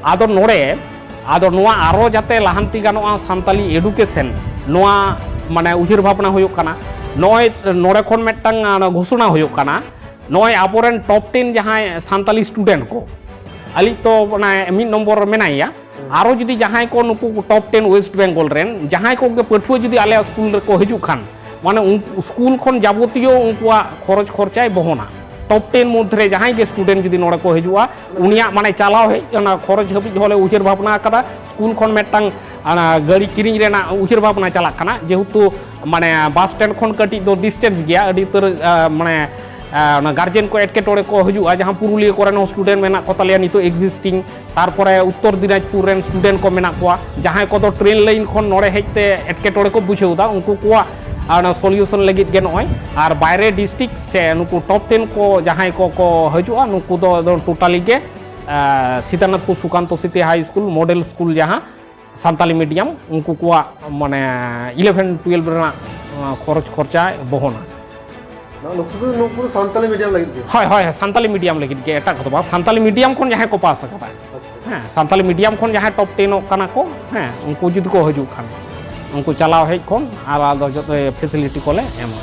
ᱟᱫᱚ ᱱᱚᱰᱮ, ᱟᱫᱚ ᱱᱚᱣᱟ ᱟᱨᱚ ᱡᱟᱛᱮ ᱞᱟᱦᱟᱱᱛᱤ ᱜᱟᱱᱚᱜᱼᱟ ᱥᱟᱱᱛᱟᱞᱤ ᱮᱰᱩᱠᱮᱥᱚᱱ, ᱱᱚᱣᱟ, ᱢᱟᱱᱮ, ᱩᱭᱦᱟᱹᱨ ᱵᱷᱟᱵᱽᱱᱟ ᱦᱩᱭᱩᱜ ᱠᱟᱱᱟ᱾ ᱱᱚᱜᱼᱚᱭ ᱱᱚᱰᱮ ᱠᱷᱚᱱ ᱢᱤᱫᱴᱟᱝ, ᱟᱸ, ᱜᱷᱳᱥᱚᱱᱟ ᱦᱩᱭᱩᱜ ᱠᱟᱱᱟ᱾ ᱱᱚᱜᱼᱚᱭ ᱟᱵᱚᱨᱮᱱ ᱴᱚᱯ ᱴᱮᱱ ᱡᱟᱦᱟᱸᱭ ᱥᱟᱱᱛᱟᱞᱤ ᱥᱴᱩᱰᱮᱱᱴ ᱠᱚ, ᱟᱹᱞᱤᱧ ᱛᱚ ᱚᱱᱟ ᱢᱤᱫ ᱱᱚᱢᱵᱚᱨ ᱨᱮ ᱢᱮᱱᱟᱭᱟ᱾ ᱟᱨᱚ ᱡᱩᱫᱤ ᱡᱟᱦᱟᱸᱭ ᱠᱚ ᱱᱩᱠᱩ ᱴᱚᱯ ᱴᱮᱱ ᱳᱭᱮᱥᱴ ᱵᱮᱝᱜᱚᱞ ᱨᱮᱱ ᱡᱟᱦᱟᱸᱭ ᱠᱚᱜᱮ ᱯᱟᱹᱴᱷᱩᱣᱟᱹ ᱡᱩᱫᱤ ᱟᱞᱮᱭᱟᱜ ᱥᱠᱩᱞ ᱨᱮᱠᱚ ᱦᱤᱡᱩᱜ ᱠᱷᱟᱱ, ᱢᱟᱱᱮ, ᱩᱱᱠᱩ ᱥᱠᱩᱞ ᱠᱷᱚᱱ ᱡᱟᱵᱚᱛᱤᱭᱚ ᱩᱱᱠᱩᱣᱟᱜ ᱠᱷᱚᱨᱚᱪ ᱠᱷᱚᱨᱪᱟᱭ ᱵᱚᱦᱚᱱᱟ᱾ ᱴᱚᱯ ᱴᱮᱱ ᱢᱚᱫᱽᱫᱷᱮ ᱨᱮ ᱡᱟᱦᱟᱸᱭ ᱜᱮ ᱥᱴᱩᱰᱮᱱᱴ ᱡᱩᱫᱤ ᱱᱚᱰᱮ ᱠᱚ ᱦᱤᱡᱩᱜᱼᱟ, ᱩᱱᱤᱭᱟᱜ ᱢᱟᱱᱮ ᱪᱟᱞᱟᱣ ᱦᱮᱡ, ᱚᱱᱟ ᱠᱷᱚᱨᱚᱪ ᱦᱟᱹᱵᱤᱡ ᱦᱚᱸᱞᱮ ᱩᱭᱦᱟᱹᱨ ᱵᱷᱟᱵᱽᱱᱟ ᱟᱠᱟᱫᱟ᱾ ᱥᱠᱩᱞ ᱠᱷᱚᱱ ᱢᱤᱫᱴᱟᱝ ᱚᱱᱟ ᱜᱟᱹᱰᱤ ᱠᱤᱨᱤᱧ ᱨᱮᱱᱟᱜ ᱩᱭᱦᱟᱹᱨ ᱵᱷᱟᱵᱽᱱᱟ ᱪᱟᱞᱟᱜ ᱠᱟᱱᱟ, ᱡᱮᱦᱮᱛᱩ ᱢᱟᱱᱮ ᱵᱟᱥ ᱥᱴᱮᱱᱰ ᱠᱷᱚᱱ ᱠᱟᱹᱴᱤᱡ ᱫᱚ ᱰᱤᱥᱴᱮᱱᱥ ᱜᱮᱭᱟ, ᱟᱹᱰᱤ ᱩᱛᱟᱹᱨ ᱟᱸ, ᱢᱟᱱᱮ ᱟᱸ, ᱚᱱᱟ ᱜᱟᱨᱡᱮᱱ ᱠᱚ ᱮᱴᱠᱮᱴᱚᱬᱮ ᱠᱚ ᱦᱤᱡᱩᱜᱼᱟ, ᱡᱟᱦᱟᱸ ᱯᱩᱨᱩᱞᱤᱭᱟᱹ ᱠᱚᱨᱮᱱ ᱦᱚᱸ ᱥᱴᱩᱰᱮᱱᱴ ᱢᱮᱱᱟᱜ ᱠᱚ ᱛᱟᱞᱮᱭᱟ ᱱᱤᱛᱚᱜ ᱮᱠᱡᱤᱥᱴᱤᱝ, ᱛᱟᱨᱯᱚᱨᱮ ᱩᱛᱛᱚᱨ ᱫᱤᱱᱟᱡᱽᱯᱩᱨ ᱨᱮᱱ ᱥᱴᱩᱰᱮᱱᱴ ᱠᱚ ᱢᱮᱱᱟᱜ ᱠᱚᱣᱟ, ᱡᱟᱦᱟᱸᱭ ᱠᱚᱫᱚ ᱴᱨᱮᱱ ᱞᱟᱭᱤᱱ ᱠᱷᱚᱱ ᱱᱚᱰᱮ ᱦᱮᱡ ᱛᱮ ᱮᱴᱠᱮᱴᱚᱬᱮ ᱠᱚ ᱵᱩᱡᱷᱟᱹᱣ ᱮᱫᱟ, ᱩᱱᱠᱩ ᱠᱚᱣᱟᱜ ᱟᱨ ᱚᱱᱟ ᱥᱚᱞᱤᱭᱩᱥᱚᱱ ᱞᱟᱹᱜᱤᱫ ᱜᱮ ᱱᱚᱜᱼᱚᱭ᱾ ᱟᱨ ᱵᱟᱭᱨᱮ ᱰᱤᱥᱴᱨᱤᱠᱴ ᱥᱮ ᱱᱩᱠᱩ ᱴᱚᱯ ᱴᱮᱱ ᱠᱚ ᱡᱟᱦᱟᱸᱭ ᱠᱚ ᱠᱚ ᱦᱤᱡᱩᱜᱼᱟ, ᱱᱩᱠᱩ ᱫᱚ ᱮᱠᱫᱚᱢ ᱴᱳᱴᱟᱞᱤ ᱜᱮ, ᱟᱸ, ᱥᱤᱛᱟᱱᱟᱛᱷᱯᱩᱨ ᱥᱩᱠᱟᱱᱛᱚ ᱥᱤᱛᱤ ᱦᱟᱭ ᱥᱠᱩᱞ, ᱢᱚᱰᱮᱞ ᱥᱠᱩᱞ ᱡᱟᱦᱟᱸ ᱥᱟᱱᱛᱟᱞᱤ ᱢᱤᱰᱤᱭᱟᱢ, ᱩᱱᱠᱩ ᱠᱚᱣᱟᱜ ᱢᱟᱱᱮ ᱤᱞᱮᱵᱷᱮᱱ ᱴᱩᱭᱮᱞᱵᱷ ᱨᱮᱱᱟᱜ, ᱟᱸ, ᱠᱷᱚᱨᱚᱪ ᱠᱷᱚᱨᱪᱟᱭ ᱵᱚᱦᱚᱱᱟ᱾ ᱱᱚᱣᱟ ᱱᱩᱠᱩ ᱫᱚ ᱱᱩᱠᱩ ᱫᱚ ᱥᱟᱱᱛᱟᱞᱤ ᱢᱤᱰᱤᱭᱟᱢ ᱞᱟᱹᱜᱤᱫ ᱜᱮ? ᱦᱳᱭ, ᱦᱳᱭ, ᱥᱟᱱᱛᱟᱞᱤ ᱢᱤᱰᱤᱭᱟᱢ ᱞᱟᱹᱜᱤᱫ ᱜᱮ, ᱮᱴᱟᱜ ᱠᱚᱫᱚ ᱵᱟᱝ, ᱥᱟᱱᱛᱟᱞᱤ ᱢᱤᱰᱤᱭᱟᱢ ᱠᱷᱚᱱ ᱡᱟᱦᱟᱸᱭ ᱠᱚ ᱯᱟᱥ ᱟᱠᱟᱫᱟ᱾ ᱟᱪᱪᱷᱟ᱾ ᱦᱮᱸ, ᱥᱟᱱᱛᱟᱞᱤ ᱢᱤᱰᱤᱭᱟᱢ ᱠᱷᱚᱱ ᱡᱟᱦᱟᱸᱭ ᱴᱚᱯ ᱴᱮᱱᱚᱜ ᱠᱟᱱᱟ ᱠᱚ, ᱦᱮᱸ, ᱩᱱᱠᱩ ᱡᱩᱫᱤ ᱠᱚ ᱦᱤᱡᱩᱜ ᱠᱷᱟᱱ, ᱩᱱᱠᱩ ᱪᱟᱞᱟᱣ ᱦᱮᱡ ᱠᱷᱚᱱ ᱟᱨ ᱟᱫᱚ ᱡᱚᱛᱚ ᱯᱷᱮᱥᱤᱞᱤᱴᱤ ᱠᱚᱞᱮ ᱮᱢᱟ᱾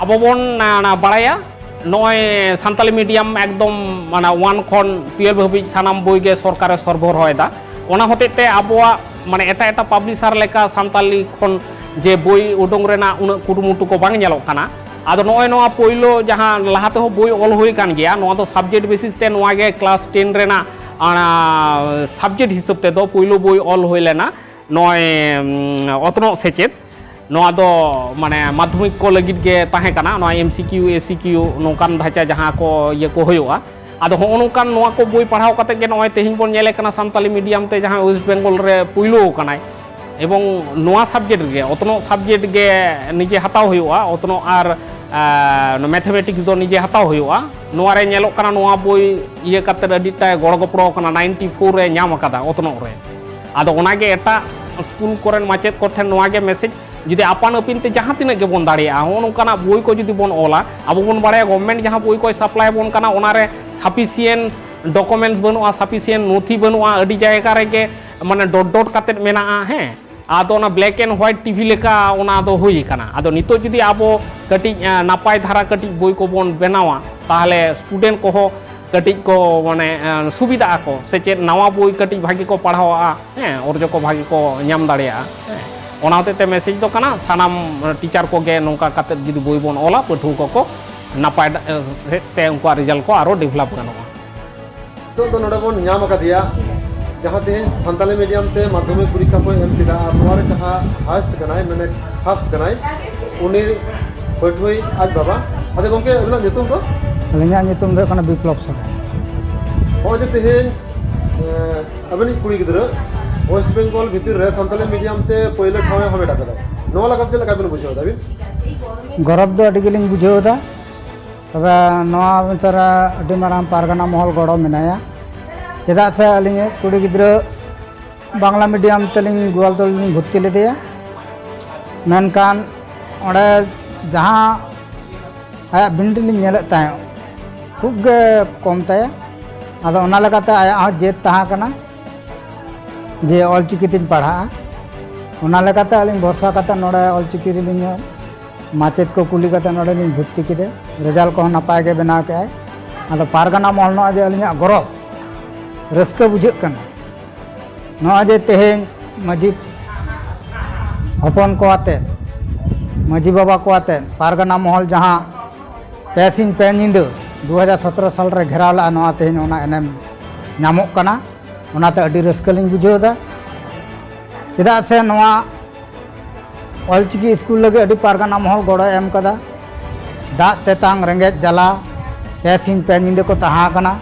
ᱟᱵᱚ ᱵᱚᱱ, ᱚᱱᱟ, ᱵᱟᱲᱟᱭᱟ, ᱱᱚᱜᱼᱚᱭ ᱥᱟᱱᱛᱟᱞᱤ ᱢᱤᱰᱤᱭᱟᱢ ᱮᱠᱫᱚᱢ ᱢᱟᱱᱮ ᱳᱣᱟᱱ ᱠᱷᱚᱱ ᱴᱩᱭᱮᱞᱵᱷ ᱦᱟᱹᱵᱤᱡ ᱥᱟᱱᱟᱢ ᱵᱳᱭ ᱜᱮ ᱥᱚᱨᱠᱟᱨᱮ ᱥᱚᱨᱵᱚᱨᱚᱦᱚᱭᱮᱫᱟ᱾ ᱚᱱᱟ ᱦᱚᱛᱮᱡ ᱛᱮ ᱟᱵᱚᱣᱟᱜ ᱢᱟᱱᱮ ᱮᱴᱟᱜ ᱮᱴᱟᱜ ᱯᱟᱵᱽᱞᱤᱥᱟᱨ ᱞᱮᱠᱟ ᱥᱟᱱᱛᱟᱞᱤ ᱠᱷᱚᱱ ᱡᱮ ᱵᱳᱭ ᱩᱰᱩᱝ ᱨᱮᱱᱟᱜ ᱩᱱᱟᱹᱜ ᱠᱩᱨᱩᱢᱩᱴᱩ ᱠᱚ ᱵᱟᱝ ᱧᱮᱞᱚᱜ ᱠᱟᱱᱟ᱾ ᱟᱫᱚ ᱱᱚᱜᱼᱚᱭ ᱱᱚᱣᱟ ᱯᱳᱭᱞᱳ ᱡᱟᱦᱟᱸ ᱞᱟᱦᱟ ᱛᱮᱦᱚᱸ ᱵᱳᱭ ᱚᱞ ᱦᱩᱭ ᱟᱠᱟᱱ ᱜᱮᱭᱟ, ᱱᱚᱣᱟ ᱫᱚ ᱥᱟᱵᱡᱮᱠᱴ ᱵᱮᱥᱤᱥ ᱛᱮ ᱱᱚᱣᱟ ᱜᱮ ᱠᱞᱟᱥ ᱴᱮᱱ ᱨᱮᱱᱟᱜ, ᱚᱱᱟ, ᱥᱟᱵᱡᱮᱠᱴ ᱦᱤᱥᱟᱹᱵ ᱛᱮᱫᱚ ᱯᱳᱭᱞᱳ ᱵᱳᱭ ᱚᱞ ᱦᱩᱭ ᱞᱮᱱᱟ ᱱᱚᱜᱼᱚᱭ, ᱩᱢ, ᱚᱛᱱᱚᱜ ᱥᱮᱪᱮᱫ᱾ ᱱᱚᱣᱟ ᱫᱚ ᱢᱟᱱᱮ ᱢᱟᱫᱽᱫᱷᱚᱢᱤᱠ ᱠᱚ ᱞᱟᱹᱜᱤᱫ ᱜᱮ ᱛᱟᱦᱮᱸ ᱠᱟᱱᱟ, ᱱᱚᱣᱟ ᱮᱢ ᱥᱤ ᱠᱤᱭᱩ, ᱮ ᱥᱤ ᱠᱤᱭᱩ ᱱᱚᱝᱠᱟᱱ ᱫᱷᱟᱪᱟ ᱡᱟᱦᱟᱸ ᱠᱚ ᱤᱭᱟᱹ ᱠᱚ ᱦᱩᱭᱩᱜᱼᱟ᱾ ᱟᱫᱚ ᱦᱚᱸᱜᱼᱚ ᱱᱚᱝᱠᱟᱱ ᱱᱚᱣᱟ ᱠᱚ ᱵᱳᱭ ᱯᱟᱲᱦᱟᱣ ᱠᱟᱛᱮ ᱜᱮ ᱱᱚᱜᱼᱚᱭ ᱛᱮᱦᱮᱧ ᱵᱚᱱ ᱧᱮᱞᱮ ᱠᱟᱱᱟ ᱥᱟᱱᱛᱟᱞᱤ ᱢᱤᱰᱤᱭᱟᱢ ᱛᱮ ᱡᱟᱦᱟᱸ ᱳᱭᱮᱥᱴ ᱵᱮᱝᱜᱚᱞ ᱨᱮ ᱯᱩᱭᱞᱩ ᱟᱠᱟᱱᱟᱭ, ᱮᱵᱚᱝ ᱱᱚᱣᱟ ᱥᱟᱵᱡᱮᱠᱴ ᱨᱮᱜᱮ, ᱚᱛᱱᱚᱜ ᱥᱟᱵᱡᱮᱠᱴ ᱜᱮ ᱱᱤᱡᱮ ᱦᱟᱛᱟᱣ ᱦᱩᱭᱩᱜᱼᱟ, ᱚᱛᱱᱚᱜ ᱟᱨ, ᱟᱸ, ᱢᱮᱛᱷᱮᱢᱮᱴᱤᱠᱥ ᱫᱚ ᱱᱤᱡᱮ ᱦᱟᱛᱟᱣ ᱦᱩᱭᱩᱜᱼᱟ᱾ ᱱᱚᱣᱟ ᱨᱮ ᱧᱮᱞᱚᱜ ᱠᱟᱱᱟ ᱱᱚᱣᱟ ᱵᱳᱭ ᱤᱭᱟᱹ ᱠᱟᱛᱮ ᱟᱹᱰᱤᱴᱟᱭ ᱜᱚᱲᱚ ᱜᱚᱯᱚᱲᱚ ᱠᱟᱱᱟ, ᱱᱟᱭᱤᱱᱴᱤ ᱯᱷᱳᱨ ᱨᱮ ᱧᱟᱢ ᱟᱠᱟᱫᱟ ᱚᱛᱱᱚᱜ ᱨᱮ᱾ ᱟᱫᱚ ᱚᱱᱟᱜᱮ ᱮᱴᱟᱜ ᱥᱠᱩᱞ ᱠᱚᱨᱮᱱ ᱢᱟᱪᱮᱫ ᱠᱚᱴᱷᱮᱱ ᱱᱚᱣᱟ ᱜᱮ ᱢᱮᱥᱮᱡᱽ, ᱡᱩᱫᱤ ᱟᱯᱟᱱ ᱟᱹᱯᱤᱱ ᱛᱮ ᱡᱟᱦᱟᱸ ᱛᱤᱱᱟᱹᱜ ᱜᱮᱵᱚᱱ ᱫᱟᱲᱮᱭᱟᱜᱼᱟ, ᱦᱚᱸᱜᱼᱚ ᱱᱚᱝᱠᱟᱱᱟᱜ ᱵᱳᱭ ᱠᱚ ᱡᱩᱫᱤ ᱵᱚᱱ ᱚᱞᱟ, ᱟᱵᱚ ᱵᱚᱱ ᱵᱟᱲᱟᱭᱟ ᱜᱚᱵᱷᱢᱮᱱᱴ ᱡᱟᱦᱟᱸ ᱵᱳᱭ ᱠᱚᱭ ᱥᱟᱯᱞᱟᱭ ᱟᱵᱚᱱ ᱠᱟᱱᱟ, ᱚᱱᱟᱨᱮ ᱥᱟᱯᱷᱤᱥᱤᱭᱮᱱᱴ ᱰᱚᱠᱩᱢᱮᱱᱴᱥ ᱵᱟᱹᱱᱩᱜᱼᱟ, ᱥᱟᱯᱷᱤᱥᱤᱭᱮᱱᱴ ᱱᱚᱛᱷᱤ ᱵᱟᱹᱱᱩᱜᱼᱟ, ᱟᱹᱰᱤ ᱡᱟᱭᱜᱟ ᱨᱮᱜᱮ ᱢᱟᱱᱮ ᱰᱚᱴ ᱰᱚᱴ ᱠᱟᱛᱮᱫ ᱢᱮᱱᱟᱜᱼᱟ, ᱦᱮᱸ᱾ ᱟᱫᱚ ᱚᱱᱟ ᱵᱞᱮᱠ ᱮᱱᱰ ᱦᱳᱣᱟᱭᱤᱴ ᱴᱤᱵᱷᱤ ᱞᱮᱠᱟ ᱚᱱᱟ ᱫᱚ ᱦᱩᱭ ᱟᱠᱟᱱᱟ᱾ ᱟᱫᱚ ᱱᱤᱛᱚᱜ ᱡᱩᱫᱤ ᱟᱵᱚ ᱠᱟᱹᱴᱤᱡ, ᱮᱸ, ᱱᱟᱯᱟᱭ ᱫᱷᱟᱨᱟ ᱠᱟᱹᱴᱤᱡ ᱵᱳᱭ ᱠᱚᱵᱚᱱ ᱵᱮᱱᱟᱣᱟ, ᱛᱟᱦᱚᱞᱮ ᱥᱴᱩᱰᱮᱱᱴ ᱠᱚᱦᱚᱸ ᱠᱟᱹᱴᱤᱡ ᱠᱚ ᱢᱟᱱᱮ, ᱮᱸ, ᱥᱩᱵᱤᱫᱷᱟᱜ ᱟᱠᱚ, ᱥᱮ ᱪᱮᱫ ᱱᱟᱣᱟ ᱵᱳᱭ ᱠᱟᱹᱴᱤᱡ ᱵᱷᱟᱜᱮ ᱠᱚ ᱯᱟᱲᱦᱟᱣᱟ, ᱦᱮᱸ, ᱚᱨᱡᱚ ᱠᱚ ᱵᱷᱟᱜᱮ ᱠᱚ ᱧᱟᱢ ᱫᱟᱲᱮᱭᱟᱜᱼᱟ, ᱦᱮᱸ᱾ ᱚᱱᱟ ᱦᱚᱛᱮᱡ ᱛᱮ ᱢᱮᱥᱮᱡᱽ ᱫᱚ ᱠᱟᱱᱟ, ᱥᱟᱱᱟᱢ ᱴᱤᱪᱟᱨ ᱠᱚᱜᱮ ᱱᱚᱝᱠᱟ ᱠᱟᱛᱮᱫ ᱡᱩᱫᱤ ᱵᱳᱭ ᱵᱚᱱ ᱚᱞᱟ, ᱯᱟᱹᱴᱷᱩᱣᱟᱹ ᱠᱚᱠᱚ ᱱᱟᱯᱟᱭ ᱥᱮᱫ ᱥᱮ ᱩᱱᱠᱩᱣᱟᱜ ᱨᱮᱡᱟᱞᱴ ᱠᱚ ᱟᱨᱚ ᱰᱮᱵᱷᱞᱚᱯ ᱜᱟᱱᱚᱜᱼᱟ᱾ ᱱᱤᱛᱚᱜ ᱫᱚ ᱱᱚᱰᱮ ᱵᱚᱱ ᱧᱟᱢ ᱟᱠᱟᱫᱮᱭᱟ, ᱡᱟᱦᱟᱸ ᱛᱮᱦᱮᱧ ᱥᱟᱱᱛᱟᱞᱤ ᱢᱤᱰᱤᱭᱟᱢ ᱛᱮ ᱢᱟᱫᱽᱫᱷᱚᱢᱤᱠ ᱯᱚᱨᱤᱠᱠᱷᱟ ᱠᱚᱭ ᱮᱢ ᱠᱮᱫᱟ ᱟᱨ ᱱᱚᱣᱟ ᱨᱮ ᱡᱟᱦᱟᱸ ᱦᱟᱭᱮᱥᱴ ᱠᱟᱱᱟᱭ, ᱢᱟᱱᱮ ᱯᱷᱟᱥᱴ ᱠᱟᱱᱟᱭ, ᱩᱱᱤ ᱯᱟᱹᱴᱷᱩᱣᱟᱹᱭ ᱟᱡ ᱵᱟᱵᱟ᱾ ᱟᱪᱪᱷᱟ ᱜᱚᱢᱠᱮ, ᱟᱵᱤᱱᱟᱜ ᱧᱩᱛᱩᱢ ᱫᱚ? ᱟᱹᱞᱤᱧᱟᱜ ᱧᱩᱛᱩᱢ ᱫᱚ ᱦᱩᱭᱩᱜ ᱠᱟᱱᱟ ᱵᱤᱯᱞᱚᱵ ᱥᱚᱨᱮᱱ᱾ ᱱᱚᱜᱼᱚᱭ ᱡᱮ ᱛᱮᱦᱮᱧ, ᱮᱸ, ᱟᱵᱤᱱᱤᱡ ᱠᱩᱲᱤ ᱜᱤᱫᱽᱨᱟᱹ ᱳᱭᱮᱥᱴ ᱵᱮᱝᱜᱚᱞ ᱵᱷᱤᱛᱤᱨ ᱨᱮ ᱥᱟᱱᱛᱟᱞᱤ ᱢᱤᱰᱤᱭᱟᱢ ᱛᱮ ᱯᱳᱭᱞᱳ ᱴᱷᱟᱶ ᱮ ᱦᱟᱢᱮᱴ ᱟᱠᱟᱫᱟ, ᱱᱚᱣᱟ ᱞᱮᱠᱟᱛᱮ ᱪᱮᱫ ᱞᱮᱠᱟ ᱵᱤᱱ ᱵᱩᱡᱷᱟᱹᱣ ᱮᱫᱟ ᱟᱹᱵᱤᱱ? ᱜᱚᱨᱚᱵᱽ ᱫᱚ ᱟᱹᱰᱤ ᱜᱮᱞᱤᱧ ᱵᱩᱡᱷᱟᱹᱣ ᱮᱫᱟ᱾ ᱛᱚᱵᱮ ᱱᱚᱣᱟ ᱵᱷᱤᱛᱚᱨ ᱨᱮ ᱟᱹᱰᱤ ᱢᱟᱨᱟᱝ ᱯᱟᱨᱜᱟᱱᱟ ᱢᱚᱦᱚᱞ ᱜᱚᱲᱚ ᱢᱮᱱᱟᱭᱟ, ᱪᱮᱫᱟᱜ ᱥᱮ ᱟᱹᱞᱤᱧᱤᱡ ᱠᱩᱲᱤ ᱜᱤᱫᱽᱨᱟᱹ ᱵᱟᱝᱞᱟ ᱢᱤᱰᱤᱭᱟᱢ ᱛᱮᱞᱤᱧ ᱜᱳᱣᱟᱞᱛᱳᱲ ᱞᱤᱧ ᱵᱷᱚᱨᱛᱤ ᱞᱮᱫᱮᱭᱟ, ᱢᱮᱱᱠᱷᱟᱱ ᱚᱸᱰᱮ ᱡᱟᱦᱟᱸ ᱟᱭᱟᱜ ᱵᱤᱱᱤᱰ ᱞᱤᱧ ᱧᱮᱞᱮᱫ ᱛᱟᱦᱮᱸᱫ, ᱠᱷᱩᱵ ᱜᱮ ᱠᱚᱢ ᱛᱟᱭᱟ᱾ ᱟᱫᱚ ᱚᱱᱟ ᱞᱮᱠᱟᱛᱮ ᱟᱭᱟᱜ ᱦᱚᱸ ᱡᱮᱫ ᱛᱟᱦᱮᱸ ᱠᱟᱱᱟ ᱡᱮ ᱚᱞᱪᱤᱠᱤ ᱛᱤᱧ ᱯᱟᱲᱦᱟᱜᱼᱟ᱾ ᱚᱱᱟ ᱞᱮᱠᱟᱛᱮ ᱟᱹᱞᱤᱧ ᱵᱷᱚᱨᱥᱟ ᱠᱟᱛᱮ ᱱᱚᱰᱮ ᱚᱞᱪᱤᱠᱤ ᱨᱮᱞᱤᱧ ᱢᱟᱪᱮᱫ ᱠᱚ ᱠᱩᱞᱤ ᱠᱟᱛᱮ ᱱᱚᱰᱮ ᱞᱤᱧ ᱵᱷᱚᱨᱛᱤ ᱠᱮᱫᱮᱭᱟ᱾ ᱨᱮᱡᱟᱞᱴ ᱠᱚᱦᱚᱸ ᱱᱟᱯᱟᱭ ᱜᱮ ᱵᱮᱱᱟᱣ ᱠᱮᱜᱼᱟᱭ᱾ ᱟᱫᱚ ᱯᱟᱨᱜᱟᱱᱟ ᱢᱚᱦᱚᱞ ᱱᱚᱜᱼᱚᱭ ᱡᱮ ᱟᱹᱞᱤᱧᱟᱜ ᱜᱚᱨᱚᱵᱽ, ᱨᱟᱹᱥᱠᱟᱹ ᱵᱩᱡᱷᱟᱹᱜ ᱠᱟᱱᱟ᱾ ᱱᱚᱜᱼᱚᱭ ᱡᱮ ᱛᱮᱦᱮᱧ ᱢᱟᱹᱡᱷᱤ ᱦᱚᱯᱚᱱ ᱠᱚ ᱟᱛᱮ, ᱢᱟᱹᱡᱷᱤ ᱵᱟᱵᱟ ᱠᱚ ᱟᱛᱮ ᱯᱟᱨᱜᱟᱱᱟ ᱢᱚᱦᱚᱞ ᱡᱟᱦᱟᱸ ᱯᱮ ᱥᱤᱧ ᱯᱮ ᱧᱤᱫᱟᱹ ᱫᱩ ᱦᱟᱡᱟᱨ ᱥᱚᱛᱨᱚ ᱥᱟᱞ ᱨᱮ ᱜᱷᱮᱨᱟᱣ ᱞᱮᱫᱼᱟ, ᱱᱚᱣᱟ ᱛᱮᱦᱮᱧ ᱚᱱᱟ ᱮᱱᱮᱢ ᱧᱟᱢᱚᱜ ᱠᱟᱱᱟ᱾ ᱚᱱᱟᱛᱮ ᱟᱹᱰᱤ ᱨᱟᱹᱥᱠᱟᱹ ᱞᱤᱧ ᱵᱩᱡᱷᱟᱹᱣ ᱮᱫᱟ, ᱪᱮᱫᱟᱜ ᱥᱮ ᱱᱚᱣᱟ ᱚᱞᱪᱤᱠᱤ ᱥᱠᱩᱞ ᱞᱟᱹᱜᱤᱫ ᱟᱹᱰᱤ ᱯᱟᱨᱜᱟᱱᱟ ᱢᱚᱦᱚᱞ ᱜᱚᱲᱚᱭ ᱮᱢ ᱠᱟᱫᱟ᱾ ᱫᱟᱜ ᱛᱮᱛᱟᱝ ᱨᱮᱸᱜᱮᱡ ᱡᱟᱞᱟ ᱯᱮ ᱥᱤᱧ ᱯᱮ ᱧᱤᱫᱟᱹ ᱠᱚ ᱛᱟᱦᱮᱸ ᱠᱟᱱᱟ᱾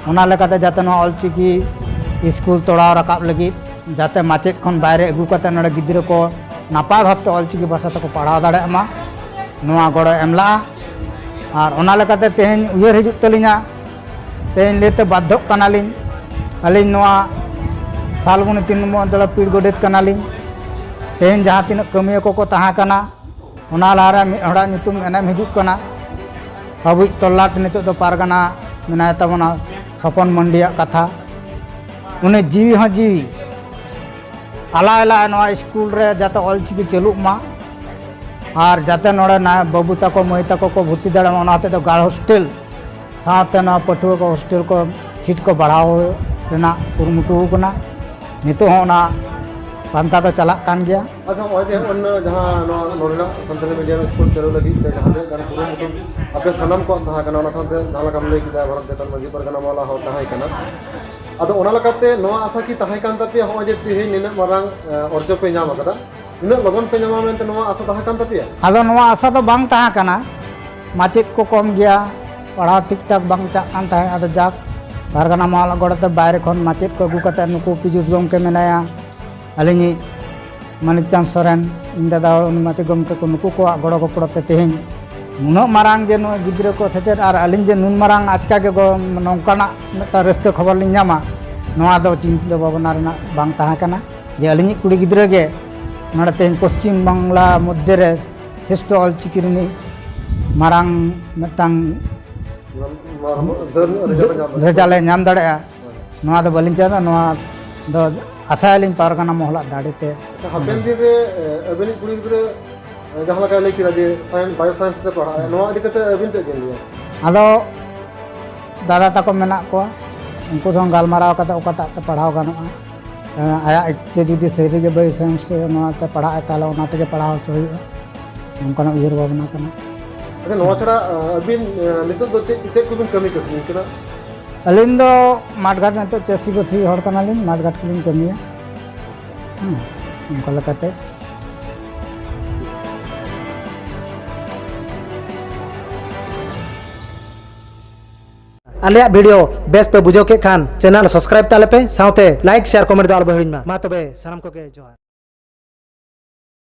ᱚᱱᱟ ᱞᱮᱠᱟᱛᱮ ᱡᱟᱛᱮ ᱱᱚᱣᱟ ᱚᱞᱪᱤᱠᱤ ᱥᱠᱩᱞ ᱛᱚᱲᱟᱣ ᱨᱟᱠᱟᱵ ᱞᱟᱹᱜᱤᱫ ᱡᱟᱛᱮ ᱢᱟᱪᱮᱫ ᱠᱷᱚᱱ ᱵᱟᱭᱨᱮ ᱟᱹᱜᱩ ᱠᱟᱛᱮ ᱱᱚᱰᱮ ᱜᱤᱫᱽᱨᱟᱹ ᱠᱚ ᱱᱟᱯᱟᱭ ᱵᱷᱟᱵᱽᱛᱮ ᱚᱞᱪᱤᱠᱤ ᱵᱷᱟᱥᱟ ᱛᱮᱠᱚ ᱯᱟᱲᱦᱟᱣ ᱫᱟᱲᱮᱭᱟᱜ ᱢᱟ, ᱱᱚᱣᱟ ᱜᱚᱲᱚᱭ ᱮᱢ ᱞᱟᱜᱼᱟ᱾ ᱟᱨ ᱚᱱᱟ ᱞᱮᱠᱟᱛᱮ ᱛᱮᱦᱮᱧ ᱩᱭᱦᱟᱹᱨ ᱦᱤᱡᱩᱜ ᱛᱟᱹᱞᱤᱧᱟ, ᱛᱮᱦᱮᱧ ᱞᱟᱹᱭᱛᱮ ᱵᱟᱫᱽᱫᱷᱚᱜ ᱠᱟᱱᱟᱞᱤᱧ᱾ ᱟᱹᱞᱤᱧ ᱱᱚᱣᱟ ᱥᱟᱞᱵᱚᱱᱤ ᱛᱤᱱ ᱱᱚᱢᱵᱚᱨ ᱚᱧᱪᱚᱞ ᱯᱤᱲ ᱜᱚᱰᱮᱛ ᱠᱟᱱᱟᱞᱤᱧ᱾ ᱛᱮᱦᱮᱧ ᱡᱟᱦᱟᱸ ᱛᱤᱱᱟᱹᱜ ᱠᱟᱹᱢᱤᱭᱟᱹ ᱠᱚᱠᱚ ᱛᱟᱦᱮᱸ ᱠᱟᱱᱟ, ᱚᱱᱟ ᱞᱟᱦᱟᱨᱮ ᱢᱤᱫ ᱦᱚᱲᱟᱜ ᱧᱩᱛᱩᱢ ᱮᱱᱮᱢ ᱦᱤᱡᱩᱜ ᱠᱟᱱᱟ᱾ ᱟᱵᱚᱭᱤᱡ ᱛᱚᱞᱞᱟᱴ ᱱᱤᱛᱚᱜ ᱫᱚ ᱯᱟᱨᱜᱟᱱᱟ ᱢᱮᱱᱟᱭ ᱛᱟᱵᱚᱱᱟ, ᱥᱚᱯᱚᱱ ᱢᱟᱱᱰᱤᱭᱟᱜ ᱠᱟᱛᱷᱟ᱾ ᱩᱱᱤ ᱡᱤᱣᱤ ᱦᱚᱸ ᱡᱤᱣᱤ ᱟᱞᱟᱭ ᱞᱟᱭ ᱱᱚᱣᱟ ᱥᱠᱩᱞ ᱨᱮ ᱡᱟᱛᱮ ᱚᱞᱪᱤᱠᱤ ᱪᱟᱹᱞᱩᱜ ᱢᱟ ᱟᱨ ᱡᱟᱛᱮ ᱱᱚᱰᱮ ᱱᱟ-, ᱵᱟᱹᱵᱩ ᱛᱟᱠᱚ ᱢᱟᱹᱭ ᱛᱟᱠᱚ ᱠᱚ ᱵᱷᱚᱨᱛᱤ ᱫᱟᱲᱮᱭᱟᱜ ᱢᱟ, ᱚᱱᱟ ᱦᱚᱛᱮᱡ ᱛᱮ ᱜᱟᱲ ᱦᱳᱥᱴᱮᱞ ᱥᱟᱶᱛᱮ ᱱᱚᱣᱟ ᱯᱟᱹᱴᱷᱩᱣᱟᱹ ᱠᱚ ᱦᱳᱥᱴᱮᱞ ᱠᱚ ᱥᱤᱴ ᱠᱚ ᱵᱟᱲᱦᱟᱣ ᱨᱮᱱᱟᱜ ᱠᱩᱨᱩᱢᱩᱴᱩ ᱠᱟᱱᱟ᱾ ᱱᱤᱛᱚᱜ ᱦᱚᱸ ᱚᱱᱟ ᱯᱟᱱᱛᱷᱟ ᱫᱚ ᱪᱟᱞᱟᱜ ᱠᱟᱱ ᱜᱮᱭᱟ᱾ ᱟᱪᱪᱷᱟ, ᱱᱚᱜᱼᱚᱭ ᱡᱮ ᱱᱚᱰᱮᱱᱟᱜ ᱡᱟᱦᱟᱸ ᱱᱚᱣᱟ ᱱᱚᱰᱮᱱᱟᱜ ᱥᱟᱱᱛᱟᱲᱤ ᱢᱤᱰᱤᱭᱟᱢ ᱥᱠᱩᱞ ᱪᱟᱹᱞᱩ ᱞᱟᱹᱜᱤᱫ ᱛᱮ ᱡᱟᱦᱟᱸ ᱛᱤᱱᱟᱹᱜ ᱜᱟᱱ ᱠᱩᱨᱩᱢᱩᱴᱩ ᱟᱯᱮ ᱥᱟᱱᱟᱢ ᱠᱚᱣᱟᱜ ᱛᱟᱦᱮᱸ ᱠᱟᱱᱟ, ᱚᱱᱟ ᱥᱟᱶᱛᱮ ᱡᱟᱦᱟᱸ ᱞᱮᱠᱟᱢ ᱞᱟᱹᱭ ᱠᱮᱫᱟ ᱵᱷᱟᱨᱚᱛ ᱡᱟᱠᱟᱛ ᱢᱟᱹᱡᱷᱤ ᱯᱟᱨᱜᱟᱱᱟ ᱢᱟᱦᱞᱟ ᱦᱚᱸ ᱛᱟᱦᱮᱸ ᱠᱟᱱᱟ, ᱟᱫᱚ ᱚᱱᱟ ᱞᱮᱠᱟᱛᱮ ᱱᱚᱣᱟ ᱟᱥᱟ ᱠᱤ ᱛᱟᱦᱮᱸ ᱠᱟᱱ ᱛᱟᱯᱮᱭᱟ, ᱱᱚᱜᱼᱚᱭ ᱡᱮ ᱛᱮᱦᱮᱧ ᱱᱤᱱᱟᱹᱜ ᱢᱟᱨᱟᱝ ᱮ, ᱚᱨᱡᱚ ᱯᱮ ᱧᱟᱢ ᱟᱠᱟᱫᱟ, ᱱᱤᱱᱟᱹᱜ ᱞᱚᱜᱚᱱ ᱯᱮ ᱧᱟᱢᱟ ᱢᱮᱱᱛᱮ ᱱᱚᱣᱟ ᱟᱥᱟ ᱛᱟᱦᱮᱸ ᱠᱟᱱ ᱛᱟᱯᱮᱭᱟ? ᱟᱫᱚ ᱱᱚᱣᱟ ᱟᱥᱟ ᱫᱚ ᱵᱟᱝ ᱛᱟᱦᱮᱸ ᱠᱟᱱᱟ, ᱢᱟᱪᱮᱫ ᱠᱚ ᱠᱚᱢ ᱜᱮᱭᱟ, ᱯᱟᱲᱦᱟᱣ ᱴᱷᱤᱠ ᱴᱷᱟᱠ ᱵᱟᱝ ᱪᱟᱜ ᱠᱟᱱ ᱛᱟᱦᱮᱸᱫ᱾ ᱟᱫᱚ ᱡᱟᱠ, ᱯᱟᱨᱜᱟᱱᱟ ᱢᱟᱦᱞᱟ ᱜᱚᱲᱚᱛᱮ ᱵᱟᱭᱨᱮ ᱠᱷᱚᱱ ᱢᱟᱪᱮᱫ ᱠᱚ ᱟᱹᱜᱩ ᱠᱟᱛᱮ, ᱱᱩᱠᱩ ᱯᱤᱡᱩᱥ ᱜᱚᱢᱠᱮ ᱢᱮᱱᱟᱭᱟ, ᱟᱹᱞᱤᱧᱤᱡ ᱢᱟᱱᱤᱠ ᱪᱟᱸᱫᱽ ᱥᱚᱨᱮᱱ, ᱤᱧ ᱫᱟᱫᱟ ᱦᱚᱲ ᱩᱱᱤ ᱢᱟᱪᱮᱫ ᱜᱚᱢᱠᱮ ᱠᱚ, ᱱᱩᱠᱩ ᱠᱚᱣᱟᱜ ᱜᱚᱲᱚ ᱜᱚᱯᱚᱲᱚ ᱛᱮ ᱛᱮᱦᱮᱧ ᱱᱩᱱᱟᱹᱜ ᱢᱟᱨᱟᱝ ᱡᱮ ᱱᱩᱭ ᱜᱤᱫᱽᱨᱟᱹ ᱠᱚ ᱥᱮᱪᱮᱫ, ᱟᱨ ᱟᱹᱞᱤᱧ ᱡᱮ ᱱᱩᱱ ᱢᱟᱨᱟᱝ ᱟᱪᱠᱟ ᱜᱮ ᱜᱚ-, ᱱᱚᱝᱠᱟᱱᱟᱜ ᱢᱤᱫᱴᱟᱝ ᱨᱟᱹᱥᱠᱟᱹ ᱠᱷᱚᱵᱚᱨ ᱞᱤᱧ ᱧᱟᱢᱟ, ᱱᱚᱣᱟ ᱫᱚ ᱪᱤᱱᱛᱟᱹ ᱵᱷᱟᱵᱽᱱᱟ ᱨᱮᱱᱟᱜ ᱵᱟᱝ ᱛᱟᱦᱮᱸ ᱠᱟᱱᱟ ᱡᱮ ᱟᱹᱞᱤᱧᱤᱡ ᱠᱩᱲᱤ ᱜᱤᱫᱽᱨᱟᱹ ᱜᱮ ᱱᱚᱰᱮ ᱛᱮᱦᱮᱧ ᱯᱚᱥᱪᱤᱢ ᱵᱟᱝᱞᱟ ᱢᱚᱫᱽᱫᱷᱮ ᱨᱮ ᱥᱨᱮᱥᱴᱷᱚ ᱚᱞᱪᱤᱠᱤ ᱨᱤᱱᱤᱡ ᱢᱟᱨᱟᱝ ᱢᱤᱫᱴᱟᱝ ᱱᱚᱣᱟ ᱫᱷᱟᱹᱨ ᱧᱚᱜ ᱨᱮᱡᱟᱞᱴ ᱮ ᱧᱟᱢ ᱫᱟᱲᱮᱭᱟᱜᱼᱟ᱾ ᱨᱮᱡᱟᱞᱴ ᱮ ᱧᱟᱢ ᱫᱟᱲᱮᱭᱟᱜᱼᱟ᱾ ᱦᱳᱭ᱾ ᱱᱚᱣᱟ ᱫᱚ ᱵᱟᱹᱞᱤᱧ ᱪᱟᱹᱭᱟ, ᱱᱚᱣᱟ ᱫᱚ ᱟᱥᱟᱭᱟᱞᱤᱧ ᱯᱟᱨᱜᱟᱱᱟ ᱢᱚᱦᱞᱟ ᱫᱟᱲᱮ ᱛᱮ᱾ ᱟᱪᱪᱷᱟ, ᱦᱟᱯᱮᱱ ᱫᱤᱱ ᱨᱮ, ᱮ, ᱟᱹᱵᱤᱱᱤᱡ ᱠᱩᱲᱤ ᱜᱤᱫᱽᱨᱟᱹ, ᱮ, ᱡᱟᱦᱟᱸ ᱞᱮᱠᱟᱭ ᱞᱟᱹᱭ ᱠᱮᱫᱟ ᱡᱮ science, bio science ᱛᱮ ᱯᱟᱲᱦᱟᱜ ᱟᱭ, ᱱᱚᱣᱟ ᱤᱫᱤ ᱠᱟᱛᱮ ᱟᱹᱵᱤᱱ ᱪᱮᱫ ᱵᱤᱱ ᱞᱟᱹᱭᱟ? ᱟᱫᱚ ᱫᱟᱫᱟ ᱛᱟᱠᱚ ᱢᱮᱱᱟᱜ ᱠᱚᱣᱟ, ᱩᱱᱠᱩ ᱥᱟᱶ ᱜᱟᱞᱢᱟᱨᱟᱣ ᱠᱟᱛᱮ ᱚᱠᱟᱴᱟᱜ ᱛᱮ ᱯᱟᱲᱦᱟᱣ ᱜᱟᱱᱚᱜᱼᱟ, ᱮ, ᱟᱭᱟᱜ ᱤᱪᱪᱷᱟᱹ ᱡᱩᱫᱤ ᱥᱟᱹᱨᱤᱜᱮ bio science ᱛᱮ ᱱᱚᱣᱟ ᱛᱮ ᱯᱟᱲᱦᱟᱜ ᱟᱭ, ᱛᱟᱦᱚᱞᱮ ᱚᱱᱟ ᱛᱮᱜᱮ ᱯᱟᱲᱦᱟᱣ ᱦᱚᱪᱚ ᱦᱩᱭᱩᱜᱼᱟ, ᱱᱚᱝᱠᱟᱱᱟᱜ ᱩᱭᱦᱟᱹᱨ ᱵᱷᱟᱵᱽᱱᱟ ᱠᱟᱱᱟ᱾ ᱟᱪᱪᱷᱟ, ᱱᱚᱣᱟ ᱪᱷᱟᱲᱟ, ᱮ, ᱟᱹᱵᱤᱱ, ᱮ, ᱱᱤᱛᱚᱜ ᱫᱚ ᱪᱮᱫ, ᱪᱮᱫ ᱠᱚᱵᱤᱱ ᱠᱟᱹᱢᱤ ᱠᱟᱹᱥᱱᱤ ᱠᱟᱱᱟ? ᱟᱹᱞᱤᱧ ᱫᱚ ᱢᱟᱴᱷ ᱜᱷᱟᱴ, ᱱᱤᱛᱚᱜ ᱪᱟᱹᱥᱤᱵᱟᱹᱥᱤ ᱦᱚᱲ ᱠᱟᱱᱟᱞᱤᱧ, ᱢᱟᱴᱷ ᱜᱷᱟᱴ ᱠᱚᱞᱤᱧ ᱠᱟᱹᱢᱤᱭᱟ᱾ ᱦᱮᱸ, ᱚᱱᱠᱟ ᱞᱮᱠᱟᱛᱮ᱾ ᱟᱞᱮᱭᱟᱜ video ᱵᱮᱥ ᱯᱮ ᱵᱩᱡᱷᱟᱹᱣ ᱠᱮᱫ ᱠᱷᱟᱱ channel subscribe ᱛᱟᱞᱮ ᱯᱮ, ᱥᱟᱶᱛᱮ like, share, comment ᱫᱚ ᱟᱞᱚ ᱯᱮ ᱦᱤᱲᱤᱧ ᱢᱟ᱾ ᱢᱟ ᱛᱚᱵᱮ ᱥᱟᱱᱟᱢ ᱠᱚᱜᱮ ᱡᱚᱦᱟᱨ᱾